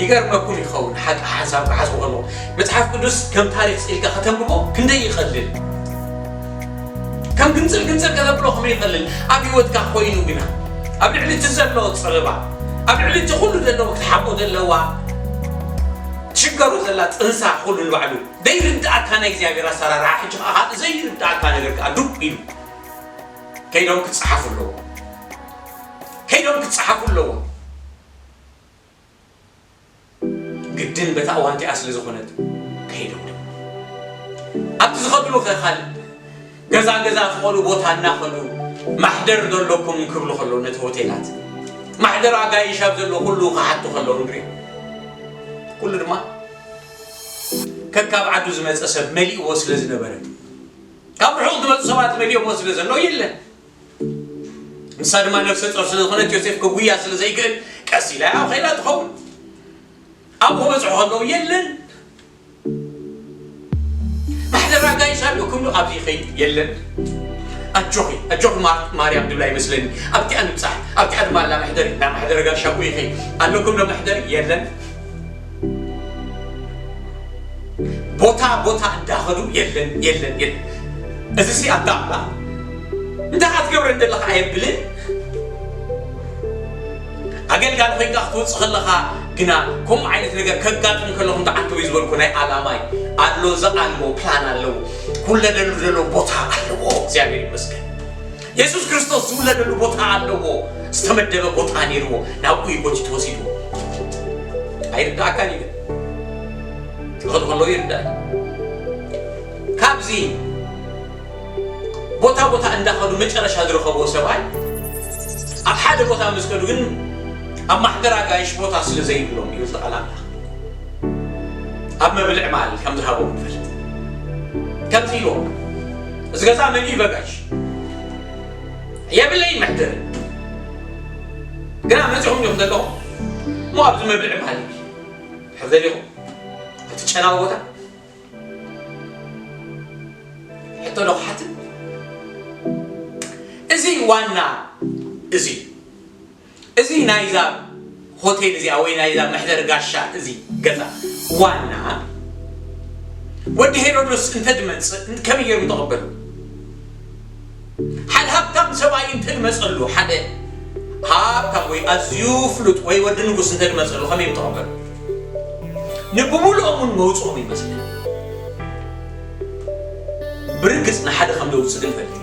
ይገርመኩም ይኸውን፣ ሓቂ ሓንሳብ ክሓስቡ ከለኹ፣ መጽሓፍ ቅዱስ ከም ታሪኽ ስኢልካ ከተንብቦ ክንደይ ይቐልል። ከም ግንጽል ግንጽል ከተብሎ ከመይ ይቐልል። ኣብ ህይወትካ ኮይኑ ግና፣ ኣብ ልዕሊ እቲ ዘሎ ጸበባ፣ ኣብ ልዕሊ እቲ ኩሉ ዘለዎ ክትሓቆ ዘለዋ ትሽገሮ ዘላ ጥንሳ ኩሉ ንባዕሉ ዘይርድኣካ ናይ እግዚኣብሔር ኣሰራርሓ፣ ሕጂ ኸዓ ካልእ ዘይርድኣካ ነገር ከኣ ዱብ ኢሉ ከይዶም ክጸሓፉ ኣለዎ። ከይዶም ክጸሓፉ ኣለዎ። ግድን በታ እዋን እቲኣ ስለ ዝኾነት ከይዶም ድማ ኣብቲ ዝኸድሉ ከ ካልእ ገዛ ገዛ ክኸዱ ቦታ እናኸዱ ማሕደር ዶ ኣለኩም ክብሉ ከለዉ ነቲ ሆቴላት ማሕደር ኣጋይሽ ኣብ ዘሎ ኩሉ ክሓቱ ከለዉ ንሪኦ። ኩሉ ድማ ከካብ ዓዱ ዝመጸ ሰብ መሊእዎ ስለ ዝነበረ ካብ ርሑቕ ዝመጹ ሰባት መሊኦሞ ስለ ዘለዉ የለን። ንሳ ድማ ነፍሰ ጾር ስለ ዝኾነት ዮሴፍ ከጉያ ስለ ዘይክእል ቀስ ኢላ ያው ኸይዳ ትኸውን። ኣብኡ ክበጽሑ ከለዉ የለን። ማሕደር ኣጋይሽ ኣለኩም ዶ ኣብዚ ይኸይድ የለን። ኣጆኺ ኣጆኺ ማር- ማርያም ድብላ ይመስለኒ። ኣብቲኣ ንብጻሕ ኣብቲኣ ድማ ኣላ መሕደሪ ናብ ማሕደር ኣጋይሽ ኣብኡ ይኸይድ ኣለኩም ዶ መሕደሪ የለን። ቦታ ቦታ እንዳኸዱ የለን የለን የለን። እዚ ሲ ኣታ ኣምላኽ እንታይ ክትገብረ እንደለኻ ኣየብልን። ኣገልጋሊ ኮይንካ ክትወፅእ ከለኻ ግና ከምኡ ዓይነት ነገር ከጋጥም ከለኹም ተዓንተው እዩ ዝበልኩ ናይ ኣላማይ ኣሎ። ዘኣልሞ ፕላን ኣለዎ። ክውለደሉ ዘሎ ቦታ ኣለዎ። እግዚኣብሔር ይመስገን። የሱስ ክርስቶስ ዝውለደሉ ቦታ ኣለዎ። ዝተመደበ ቦታ ነይርዎ። ናብኡ እዩ ጎቲቱ ወሲድዎ። ኣይርዳእካን እዩ ግን ክኸዱ ከለዉ ይርዳእ። ካብዚ ቦታ ቦታ እንዳኸዱ መጨረሻ ዝረኸብዎ ሰብኣይ ኣብ ሓደ ቦታ ምስ ከዱ ግን ኣብ ማሕደር ኣጋይሽ ቦታ ስለ ዘይብሎም እዩ ዝለዓል ኣምላኽ ኣብ መብል ዕማል ከም ዝሃቦም ንፈልጥ። ከምዚ ኢልዎም እዚ ገዛ መሊኡ በጋይሽ የብለይ መሕደሪ ግና መጺኹም ዲኹም ዘለኹም ኣብዚ መብልዒ ማል እዩ። ሕዘር ኢኹም እቲ ጨናዊ ቦታ ሕቶ ዶ ክሓትት? እዚ ዋና፣ እዚ እዚ ናይዛ ሆቴል እዚኣ ወይ ናይዛ መሕደሪ ጋሻ፣ እዚ ገዛ ዋና ወዲ ሄሮድስ እንተድመጽእ ከመይ ገይሩ ምተቐበሉ? ሓደ ሃብታም ሰብኣይ እንተድመጸሉ፣ ሓደ ሃብታም ወይ ኣዝዩ ፍሉጥ ወይ ወዲ ንጉስ እንተድመጸሉ ከመይ ምተቐበሉ? ንብምሉኦም እውን መውጽኦም ይመስል። ብርግጽ ንሓደ ከም ደውጽእ ግን ፈልጥ።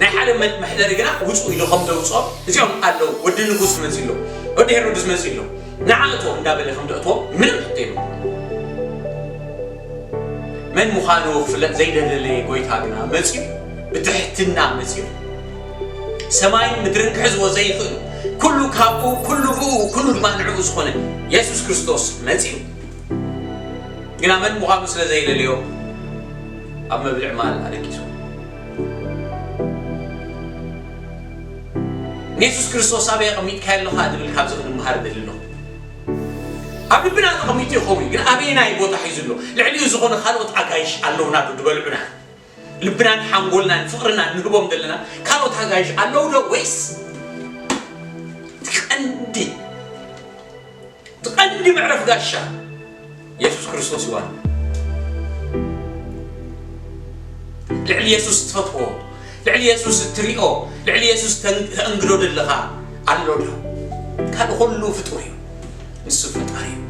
ናይ ሓደ መ-፣ መሕደሪ ግና ውጹ ኢሉ ከም ደውጽኦም፣ እዚኦም ኣለዉ፣ ወዲ ንጉስ መጺ ኣሎ፣ ወዲ ሄሮድስ መጺ ኣሎ፣ ንዓእቶም እንዳበለ ከም ደእትዎም ምንም ሕቶ የብሉ። መን ምዃኑ ክፍለጥ ዘይደለየ ጎይታ ግና መጺኡ፣ ብትሕትና መጺኡ። ሰማይን ምድርን ክሕዝዎ ዘይኽእሉ፣ ኩሉ ካብኡ፣ ኩሉ ብኡ፣ ኩሉ ድማ ንዕኡ ዝኾነ የሱስ ክርስቶስ መጺኡ። ግና መን ምዃኑ ስለ ዘይደለዮ ኣብ መብልዕ ማል ኣደቂሱ። ንየሱስ ክርስቶስ ኣበይ ኣቐሚጥካዮ ኣለኻ ዝብል ካብዚ ክንመሃር እደሊ ኣለኹ። ኣብ ልብና ተቐሚጡ ይኸውን፣ ግን ኣበየናይ ቦታ ሒዙ ኣሎ? ልዕሊኡ ዝኾነ ካልኦት ኣጋይሽ ኣለውና ዶ ዝበልዑና? ልብናን ሓንጎልናን ፍቕርናን ንህቦም ዘለና ካልኦት ኣጋይሽ ኣለዉ ዶ? ወይስ እቲ ቀንዲ፣ እቲ ቀንዲ መዕረፍ ጋሻ የሱስ ክርስቶስ እዩ ዋና። ልዕሊ የሱስ ትፈትዎ፣ ልዕሊ የሱስ እትሪኦ፣ ልዕሊ የሱስ ተን-፣ ተእንግዶ ዘለኻ ኣሎ ዶ? ካልእ ኩሉ ፍጡር እዩ። ንሱ ፈጣሪ እዩ።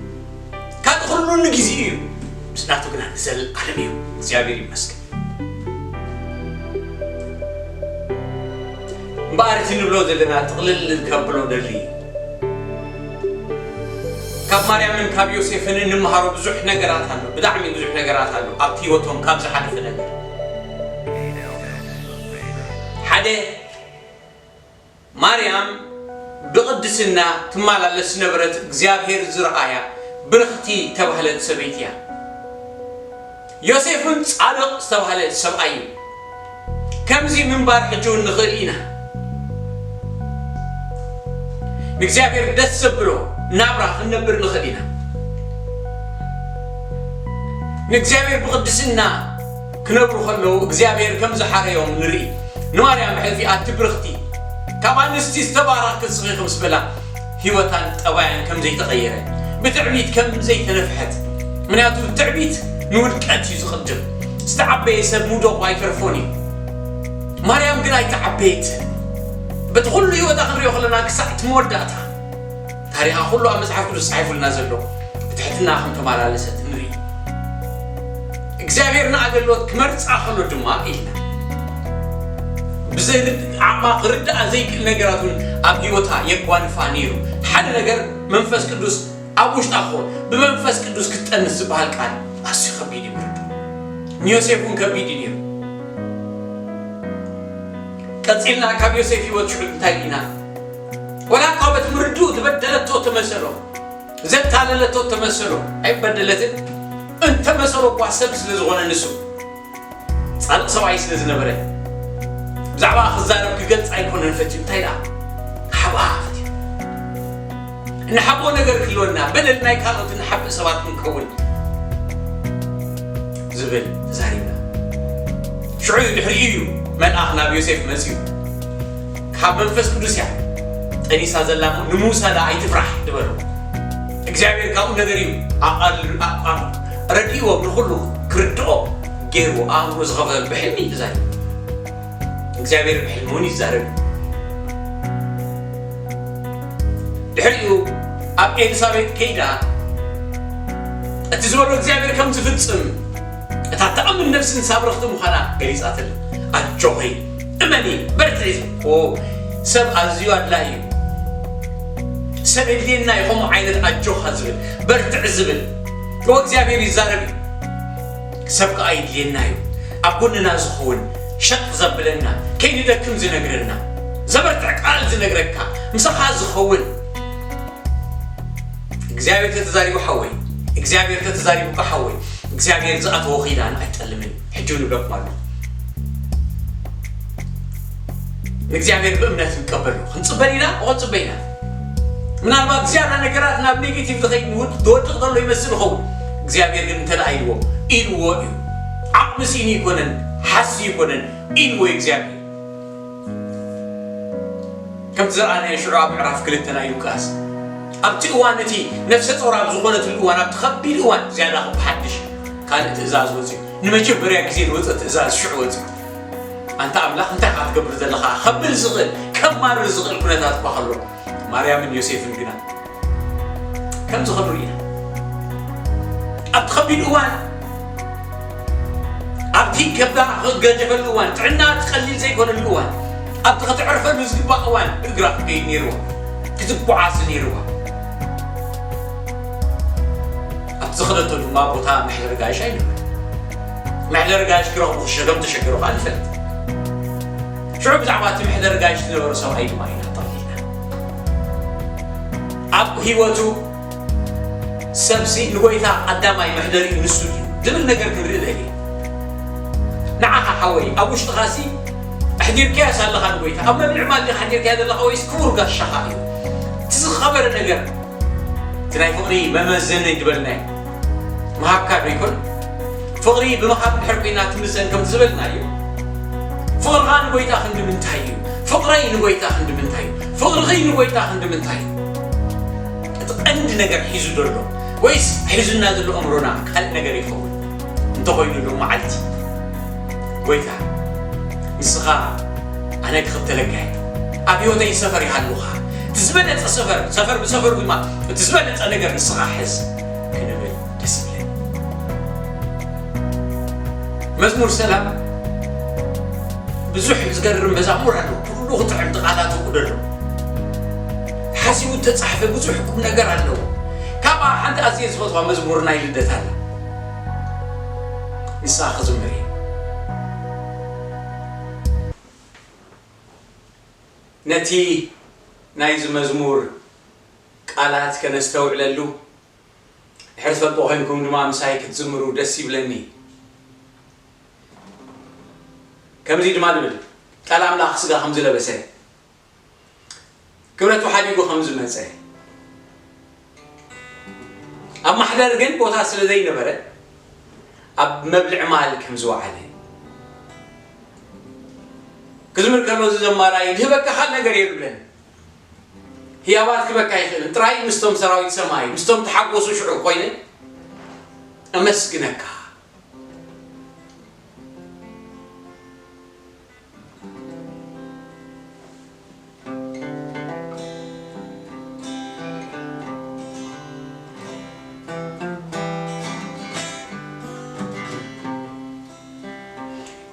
ካልእ ኩሉ ንግዜኡ እዩ። ምስ ናቱ ግና ንዘለኣለም እዩ። እግዚኣብሔር ይመስገን። እምበኣር እቲ ንብሎ ዘለና ጥቕልል ከብሎ ደሊ። ካብ ማርያምን ካብ ዮሴፍን እንመሃሮ ብዙሕ ነገራት ኣሎ። ብጣዕሚ ብዙሕ ነገራት ኣሎ። ኣብቲ ህይወቶም ካብ ዝሓለፈ ነገር። ሓደ፣ ማርያም ብቕድስና ትመላለስ ዝነበረት እግዚኣብሔር ዝረኣያ ብርኽቲ ተባህለት ሰበይቲ እያ። ዮሴፍ እውን ጻድቕ ዝተባህለ ሰብኣይ እዩ። ከምዚ ምንባር ሕጂ እውን ንኽእል ኢና። ንእግዚኣብሔር ደስ ዘብሎ ናብራ ክንነብር ንኽእል ኢና። ንእግዚኣብሔር ብቕድስና ክነብሩ ከለዉ እግዚኣብሔር ከም ዝሓረዮም ንርኢ። ንማርያም ብሕልፊ ኣቲ ብርኽቲ ካብ ኣንስቲ ዝተባረኽኪ ንስኺ ኢኺ ምስ በላ ህይወታን ጠባያን ከም ዘይተቐየረ፣ ብትዕቢት ከም ዘይተነፍሐት፣ ምኽንያቱ ትዕቢት ንውድቀት እዩ ዝቕድም። ዝተዓበየ ሰብ ምውደቑ ኣይተርፎን እዩ። ማርያም ግን ኣይተዓበየትን። በቲ ኩሉ ህይወታ ክንሪኦ ከለና ክሳዕ እቲ መወዳእታ ታሪኻ ኩሉ ኣብ መጽሓፍ ቅዱስ ተጻሒፉልና ዘሎ ብትሕትና ከም ተመላለሰት ንርኢ። እግዚኣብሔር ንኣገልግሎት ክመርጻ ከሎ ድማ ኢልና ብዘይ ዓቕማ ክርዳኣ ዘይክእል ነገራት እውን ኣብ ህይወታ የጓንፋ ነይሩ። ሓደ ነገር መንፈስ ቅዱስ ኣብ ውሽጣ ክኾን ብመንፈስ ቅዱስ ክትጠንስ ዝበሃል ቃል ኣዝዩ ከቢድ እዩ ምርዳእ። ንዮሴፍ እውን ከቢድ እዩ ነይሩ። ቀጺልና ካብ ዮሴፍ ህይወት ሽዑ እንታይ ኢና? ወላ እኳ በቲ ምርድኡ ዝበደለቶ ተመሰሎ፣ ዘታለለቶ ተመሰሎ፣ ኣይበደለትን። እንተመሰሎ እኳ ሰብ ስለ ዝኾነ ንሱ ጻድቕ ሰብኣይ ስለ ዝነበረ ብዛዕባ ክዛረብ ክገልጽ ኣይኮነን ፈትዩ። እንታይ ደኣ? ሓብኣ ፈትዩ። እንሓብኦ ነገር ክህልወና፣ በደል ናይ ካልኦት እንሓብእ ሰባት ክንከውን ዝብል ተዛሪብና። ሽዑ ድሕሪኡ እዩ መልኣኽ ናብ ዮሴፍ መጺኡ። ካብ መንፈስ ቅዱስ እያ ጠኒሳ ዘላ እሞ ንምውሳዳ ኣይትፍራሕ ዝበሎ። እግዚኣብሔር ካብኡ ነገር እዩ ኣቓል-፣ ኣቋም ረዲእዎ ንኹሉ ክርድኦ ገይርዎ ኣእምሮ ዝኸፈተሉ ብሕልሚ እዩ ተዛሪቡ። እግዚኣብሔር ብሕልሚ እውን ይዛረብ። ድሕሪኡ ኣብ ኤልሳቤጥ ከይዳ እቲ ዝበሎ እግዚኣብሔር ከም ዝፍጽም እታ ተኣምን ነፍሲ ንሳ ብርኽቲ ምዃና ገሊጻትላ። ኣጆኺ፣ እመኒ፣ በርትዒ። ኦ፣ ሰብ ኣዝዩ ኣድላዪ እዩ። ሰብ የድልየና እዩ፣ ከምኡ ዓይነት ኣጆኻ ዝብል፣ በርትዒ ዝብል። ኦ፣ እግዚኣብሔር ይዛረብ እዩ። ሰብ ከኣ የድልየና እዩ። ኣብ ጎንና ዝኸውን፣ ሸጥ ዘብለና፣ ከይንደክም ዝነግረና፣ ዘበርትዕ ቃል ዝነግረካ፣ ምሳኻ ዝኸውን። እግዚኣብሔር ተተዛሪቡ ሓወይ፣ እግዚኣብሔር ተተዛሪቡካ ሓወይ፣ እግዚኣብሔር ዝኣተዎ ኪዳን ኣይጠልምን። ሕጂ እውን እብለኩም ኣለኹ። ንእግዚኣብሔር ብእምነት ንቀበሎ። ክንጽበ ኢና፣ ክንጽበ ኢና። ምናልባት ዝያዳ ነገራት ናብ ኔጌቲቭ ዝኸይድ ንውድ-፣ ዝወድቕ ዘሎ ይመስል ይኸውን። እግዚኣብሔር ግን እንተ ደኣ ኢልዎ፣ ኢልዎ እዩ። ዓቕሚ ስኢኑ ኣይኮነን፣ ሓስዩ ኣይኮነን፣ ኢልዎ እዩ እግዚኣብሔር። ከምቲ ዝረኣናዮ ሽዑ ኣብ ምዕራፍ ክልተ ናይ ሉቃስ፣ ኣብቲ እዋን እቲ ነፍሰ ጾር ኣብ ዝኾነትሉ እዋን፣ ኣብቲ ከቢድ እዋን፣ ዝያዳ ብሓድሽ ካልእ ትእዛዝ ወፅዩ። ንመጀመርያ ግዜ ዝወፀ ትእዛዝ ሽዑ ወፅዩ። ኣንታ ኣምላኽ፣ እንታይ ኢኻ ትገብር ዘለኻ? ከብል ዝኽእል፣ ከማርር ዝኽእል ኩነታት እኳ ከሎ፣ ማርያምን ዮሴፍን ግና ከምዚ ከብሩ ኢና። ኣብቲ ከቢድ እዋን፣ ኣብቲ ከብዳ ክገደፈሉ እዋን፣ ጥዕና ቀሊል ዘይኮነሉ እዋን፣ ኣብቲ ከተዕርፈሉ ዝግባእ እዋን እግራ ክትከይድ ነይርዋ፣ ክትጓዓዝ ነይርዋ። ኣብቲ ዝኸደቶ ድማ ቦታ መሕደሪ ጋይሽ ኣይነበረን። መሕደሪ ጋይሽ ክረኽቡ ክሸገም ተሸገሩ ከዓ ንፈልጥ። ሽዑ ብዛዕባ እቲ መሕደሪ ጋይሽ ዝነበረ ሰብኣይ ድማ ኢና ጠቕሊልና። ኣብ ህይወቱ ሰብሲ ንጎይታ ቀዳማይ መሕደሪኡ ንሱ እዩ ዝብል ነገር ክንርኢ ንኽእል ኢና። ንዓኻ ሓወይ፣ ኣብ ውሽጥኻሲ ኣሕዲርካያስ ኣለኻ ንጎይታ? ኣብ መብልዕ ማል ዲኻ ኣሕዲርካያ ዘለኻ ወይስ ክቡር ጋሻኻ እዩ? እቲ ዝኸበረ ነገር፣ እቲ ናይ ፍቕሪ መመዘኒ ዝበልናዮ ምሃብካ ዶ ይኮን? ፍቕሪ ብምሃብ ድሕር ኮይና ትምዘን ከም ዝበልናዮ፣ ፍቕርኻ ንጎይታ ክንዲ ምንታይ እዩ? ፍቕረይ ንጎይታ ክንዲ ምንታይ እዩ? ፍቕርኺ ንጎይታ ክንዲ ምንታይ እዩ? እቲ ቀንዲ ነገር ሒዙ ዘሎ ወይስ ሒዙና ዘሎ ኣእምሮና ካልእ ነገር ይኸውን? እንተኾይኑ ሎም መዓልቲ፣ ጎይታ፣ ንስኻ ኣነ ክኽተለካ እየ። ኣብ ህይወተይ ሰፈር ይሃልውኻ። እቲ ዝበለጸ ሰፈር፣ ሰፈር ብሰፈሩ ድማ እቲ ዝበለጸ ነገር ንስኻ ሕዝ ክንብል ደስ ይብለኒ። መዝሙር ሰላም ብዙሕ ዝገርም መዛሙር ኣሎ። ኩሉ ክጥዕም እቲ ቃላት ውቁ ደሎ። ሓሲቡ እተጻሕፈ ብዙሕ ቁም ነገር ኣለዎ። ካብኣ ሓንቲ ኣዝየ ዝፈትዋ መዝሙር ናይ ልደት ኣላ። ንሳ ክዝምር እየ። ነቲ ናይዚ መዝሙር ቃላት ከነስተውዕለሉ፣ ድሕሪ ትፈልጦ ኮይንኩም ድማ ምሳይ ክትዝምሩ ደስ ይብለኒ። ከምዚ ድማ ንብል፣ ቃል ኣምላኽ ስጋ ከም ዝለበሰ፣ ክብረቱ ሓዲጉ ከም ዝመጸ፣ ኣብ ማሕደር ግን ቦታ ስለ ዘይነበረ፣ ኣብ መብልዕ ማል ከም ዝወዓለ፣ ክዝምር ከሎ እዚ ዘማራይ ዝህበካ ካልእ ነገር የብለን። ህያባት ክበካ ይኽእልን ጥራይ ምስቶም ሰራዊት ሰማይ፣ ምስቶም ተሓጎሱ ሽዑ ኮይነ እመስግነካ።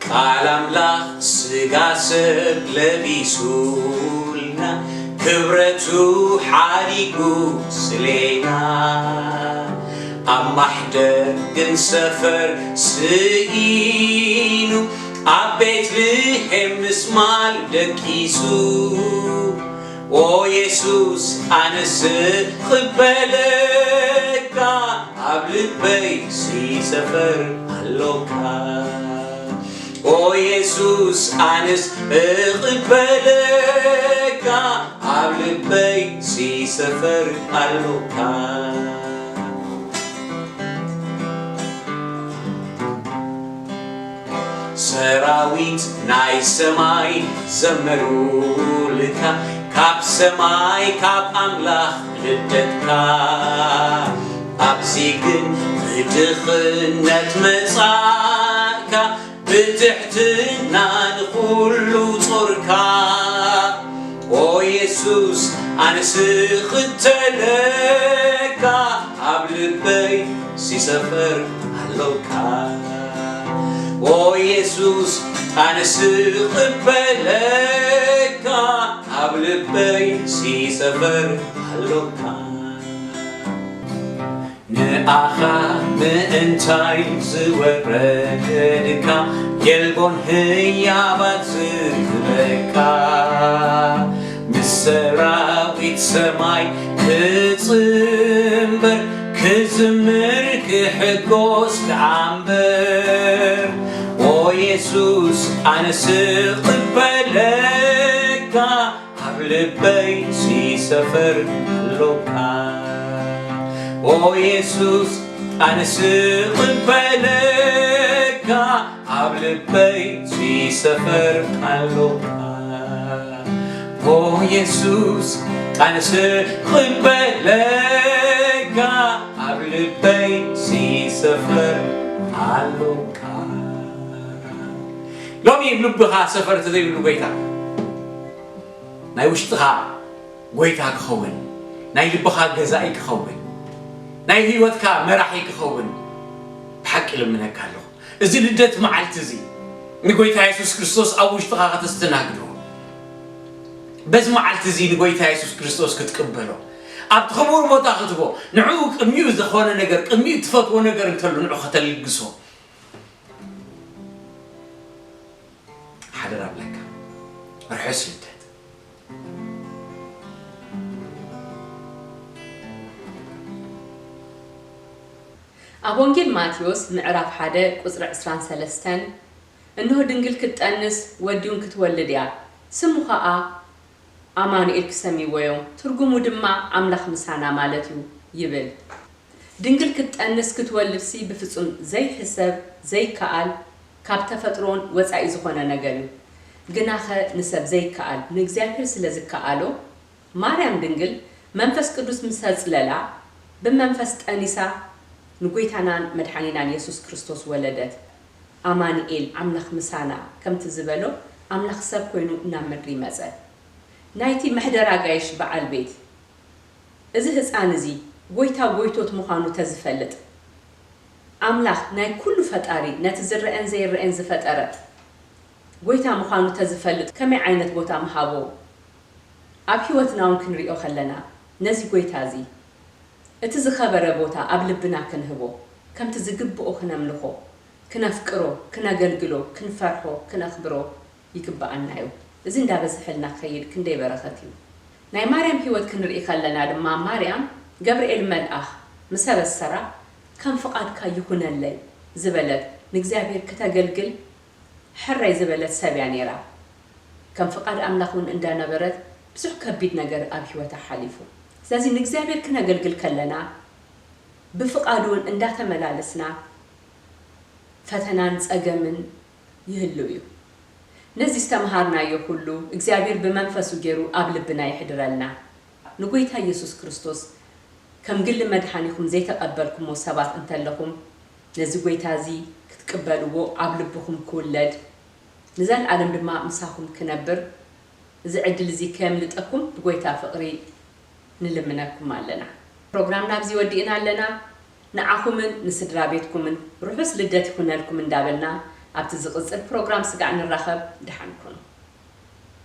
ቃል ኣምላኽ ስጋ ሰብ ለቢሱልና፣ ክብረቱ ሓዲጉ ስሌና። ኣብ ማሕደር ግን ሰፈር ስኢኑ፣ ኣብ ቤትልሄም ምስማል ደቂሱ። ኦ የሱስ ኣነስ እቕበለካ፣ ኣብ ልበይ ሲ ሰፈር ኣሎካ። ኦ የሱስ ኣነስ እቕበለካ፣ ኣብ ልበይ ሲ ሰፈር ኣሎካ። ሰራዊት ናይ ሰማይ ዘመሩልካ፣ ካብ ሰማይ ካብ ኣምላኽ ልደትካ። ኣብዚ ግን ብድኽነት መጻእካ፣ ብትሕትና ንኹሉ ጾርካ። ኦ የሱስ ኣነስ እኽተለካ፣ ኣብ ልበይ ሲ ሰፈር ኣሎካ። ኦ የሱስ ኣነስ እቕበለካ፣ ኣብ ልበይ ሲ ሰፈር ኣሎካ። ንኣኻ ምእንታይ ዝወረድካ፣ የልቦን ህያባት ዝህበካ። ምስ ሰራዊት ሰማይ ክጽንበር፣ ክዝምር ክሕጎስ ክዓምበር። ኦ የሱስ ኣነስ እቕበለካ፣ ኣብ ኣብ ልበይ ሲሰፈር ኣሎካ። ኦ የሱስ ኣነስ ቕበለካ፣ ኣብ ልበይ ሲሰፈር ኣሎካ። ኦ የሱስ ኣነስ ቕበለካ፣ ኣብ ልበይ ሲሰፈር ኣሎካ። ሎሚ ልብኻ ሰፈር ተዘይብሉ ጎይታ፣ ናይ ውሽጥኻ ጎይታ ክኸውን፣ ናይ ልብኻ ገዛኢ ክኸውን፣ ናይ ህይወትካ መራሒ ክኸውን ብሓቂ ልምነካ ኣለኹ። እዚ ልደት መዓልቲ እዚ ንጎይታ የሱስ ክርስቶስ ኣብ ውሽጥኻ ከተስተናግዶ፣ በዚ መዓልቲ እዚ ንጎይታ የሱስ ክርስቶስ ክትቅበሎ፣ ኣብቲ ክቡር ቦታ ክትቦ፣ ንዕኡ ቅድሚኡ ዝኾነ ነገር፣ ቅድሚኡ ትፈትዎ ነገር እንተሎ ንዑ ከተልግሶ ሓደራ ብለካ። ርሑስ ልደት። ኣብ ወንጌል ማቴዎስ ምዕራፍ ሓደ ቁጽሪ ዕስራን ሰለስተን፣ እንሆ ድንግል ክትጠንስ ወዲውን ክትወልድ እያ፣ ስሙ ኸኣ ኣማኑኤል ክሰምይዎ እዮም፣ ትርጉሙ ድማ ኣምላኽ ምሳና ማለት እዩ ይብል። ድንግል ክትጠንስ ክትወልድሲ ብፍጹም ዘይሕሰብ ዘይከኣል ካብ ተፈጥሮን ወጻኢ ዝኾነ ነገር እዩ። ግናኸ ንሰብ ዘይከኣል ንእግዚኣብሔር ስለ ዝከኣሎ ማርያም ድንግል መንፈስ ቅዱስ ምስ ኣጽለላ ብመንፈስ ጠኒሳ ንጎይታናን መድሓኒናን የሱስ ክርስቶስ ወለደት። ኣማንኤል ኣምላኽ ምሳና ከምቲ ዝበሎ ኣምላኽ ሰብ ኮይኑ ናብ ምድሪ መጸ። ናይቲ መሕደር ኣጋይሽ በዓል ቤት እዚ ህጻን እዚ ጎይታ ጎይቶት ምዃኑ ተዝፈልጥ ኣምላኽ ናይ ኩሉ ፈጣሪ ነቲ ዝረኤን ዘይረኤን ዝፈጠረ ጎይታ ምዃኑ ተዝፈልጥ ከመይ ዓይነት ቦታ ምሃቦ? ኣብ ህይወትና እውን ክንሪኦ ከለና ነዚ ጎይታ እዚ እቲ ዝኸበረ ቦታ ኣብ ልብና ክንህቦ ከምቲ ዝግብኦ ክነምልኾ ክነፍቅሮ ክነገልግሎ ክንፈርሖ ክነኽብሮ ይግብኣና እዩ። እዚ እንዳበዝሐልና ክኸይድ ክንደይ በረኸት እዩ። ናይ ማርያም ህይወት ክንርኢ ከለና ድማ ማርያም ገብርኤል መልኣኽ ምስ ኣበሰራ ከም ፍቓድካ ይኹነለይ ዝበለት ንእግዚኣብሔር ክተገልግል ሕራይ ዝበለት ሰብ እያ ነይራ። ከም ፍቓድ ኣምላኽ እውን እንዳነበረት ብዙሕ ከቢድ ነገር ኣብ ህይወታ ሓሊፉ። ስለዚ ንእግዚኣብሔር ክነገልግል ከለና ብፍቓዱ እውን እንዳተመላለስና ፈተናን ጸገምን ይህሉ እዩ። ነዚ ዝተምሃርናዮ ኩሉ እግዚኣብሔር ብመንፈሱ ገይሩ ኣብ ልብና የሕድረልና። ንጎይታ ኢየሱስ ክርስቶስ ከም ግሊ መድሓኒኹም ዘይተቐበልኩሞ ሰባት እንተለኹም ነዚ ጎይታ እዚ ክትቅበልዎ ኣብ ልብኹም ክውለድ ንዘልኣለም ድማ ምሳኹም ክነብር እዚ ዕድል እዚ ከየምልጠኩም ብጎይታ ፍቕሪ ንልምነኩም ኣለና። ፕሮግራምና ኣብዚ ወዲእና ኣለና። ንዓኹምን ንስድራ ቤትኩምን ርሑስ ልደት ይኹነልኩም እንዳበልና ኣብቲ ዝቕጽል ፕሮግራም ስጋዕ ንራኸብ። ደሓን ኩኑ።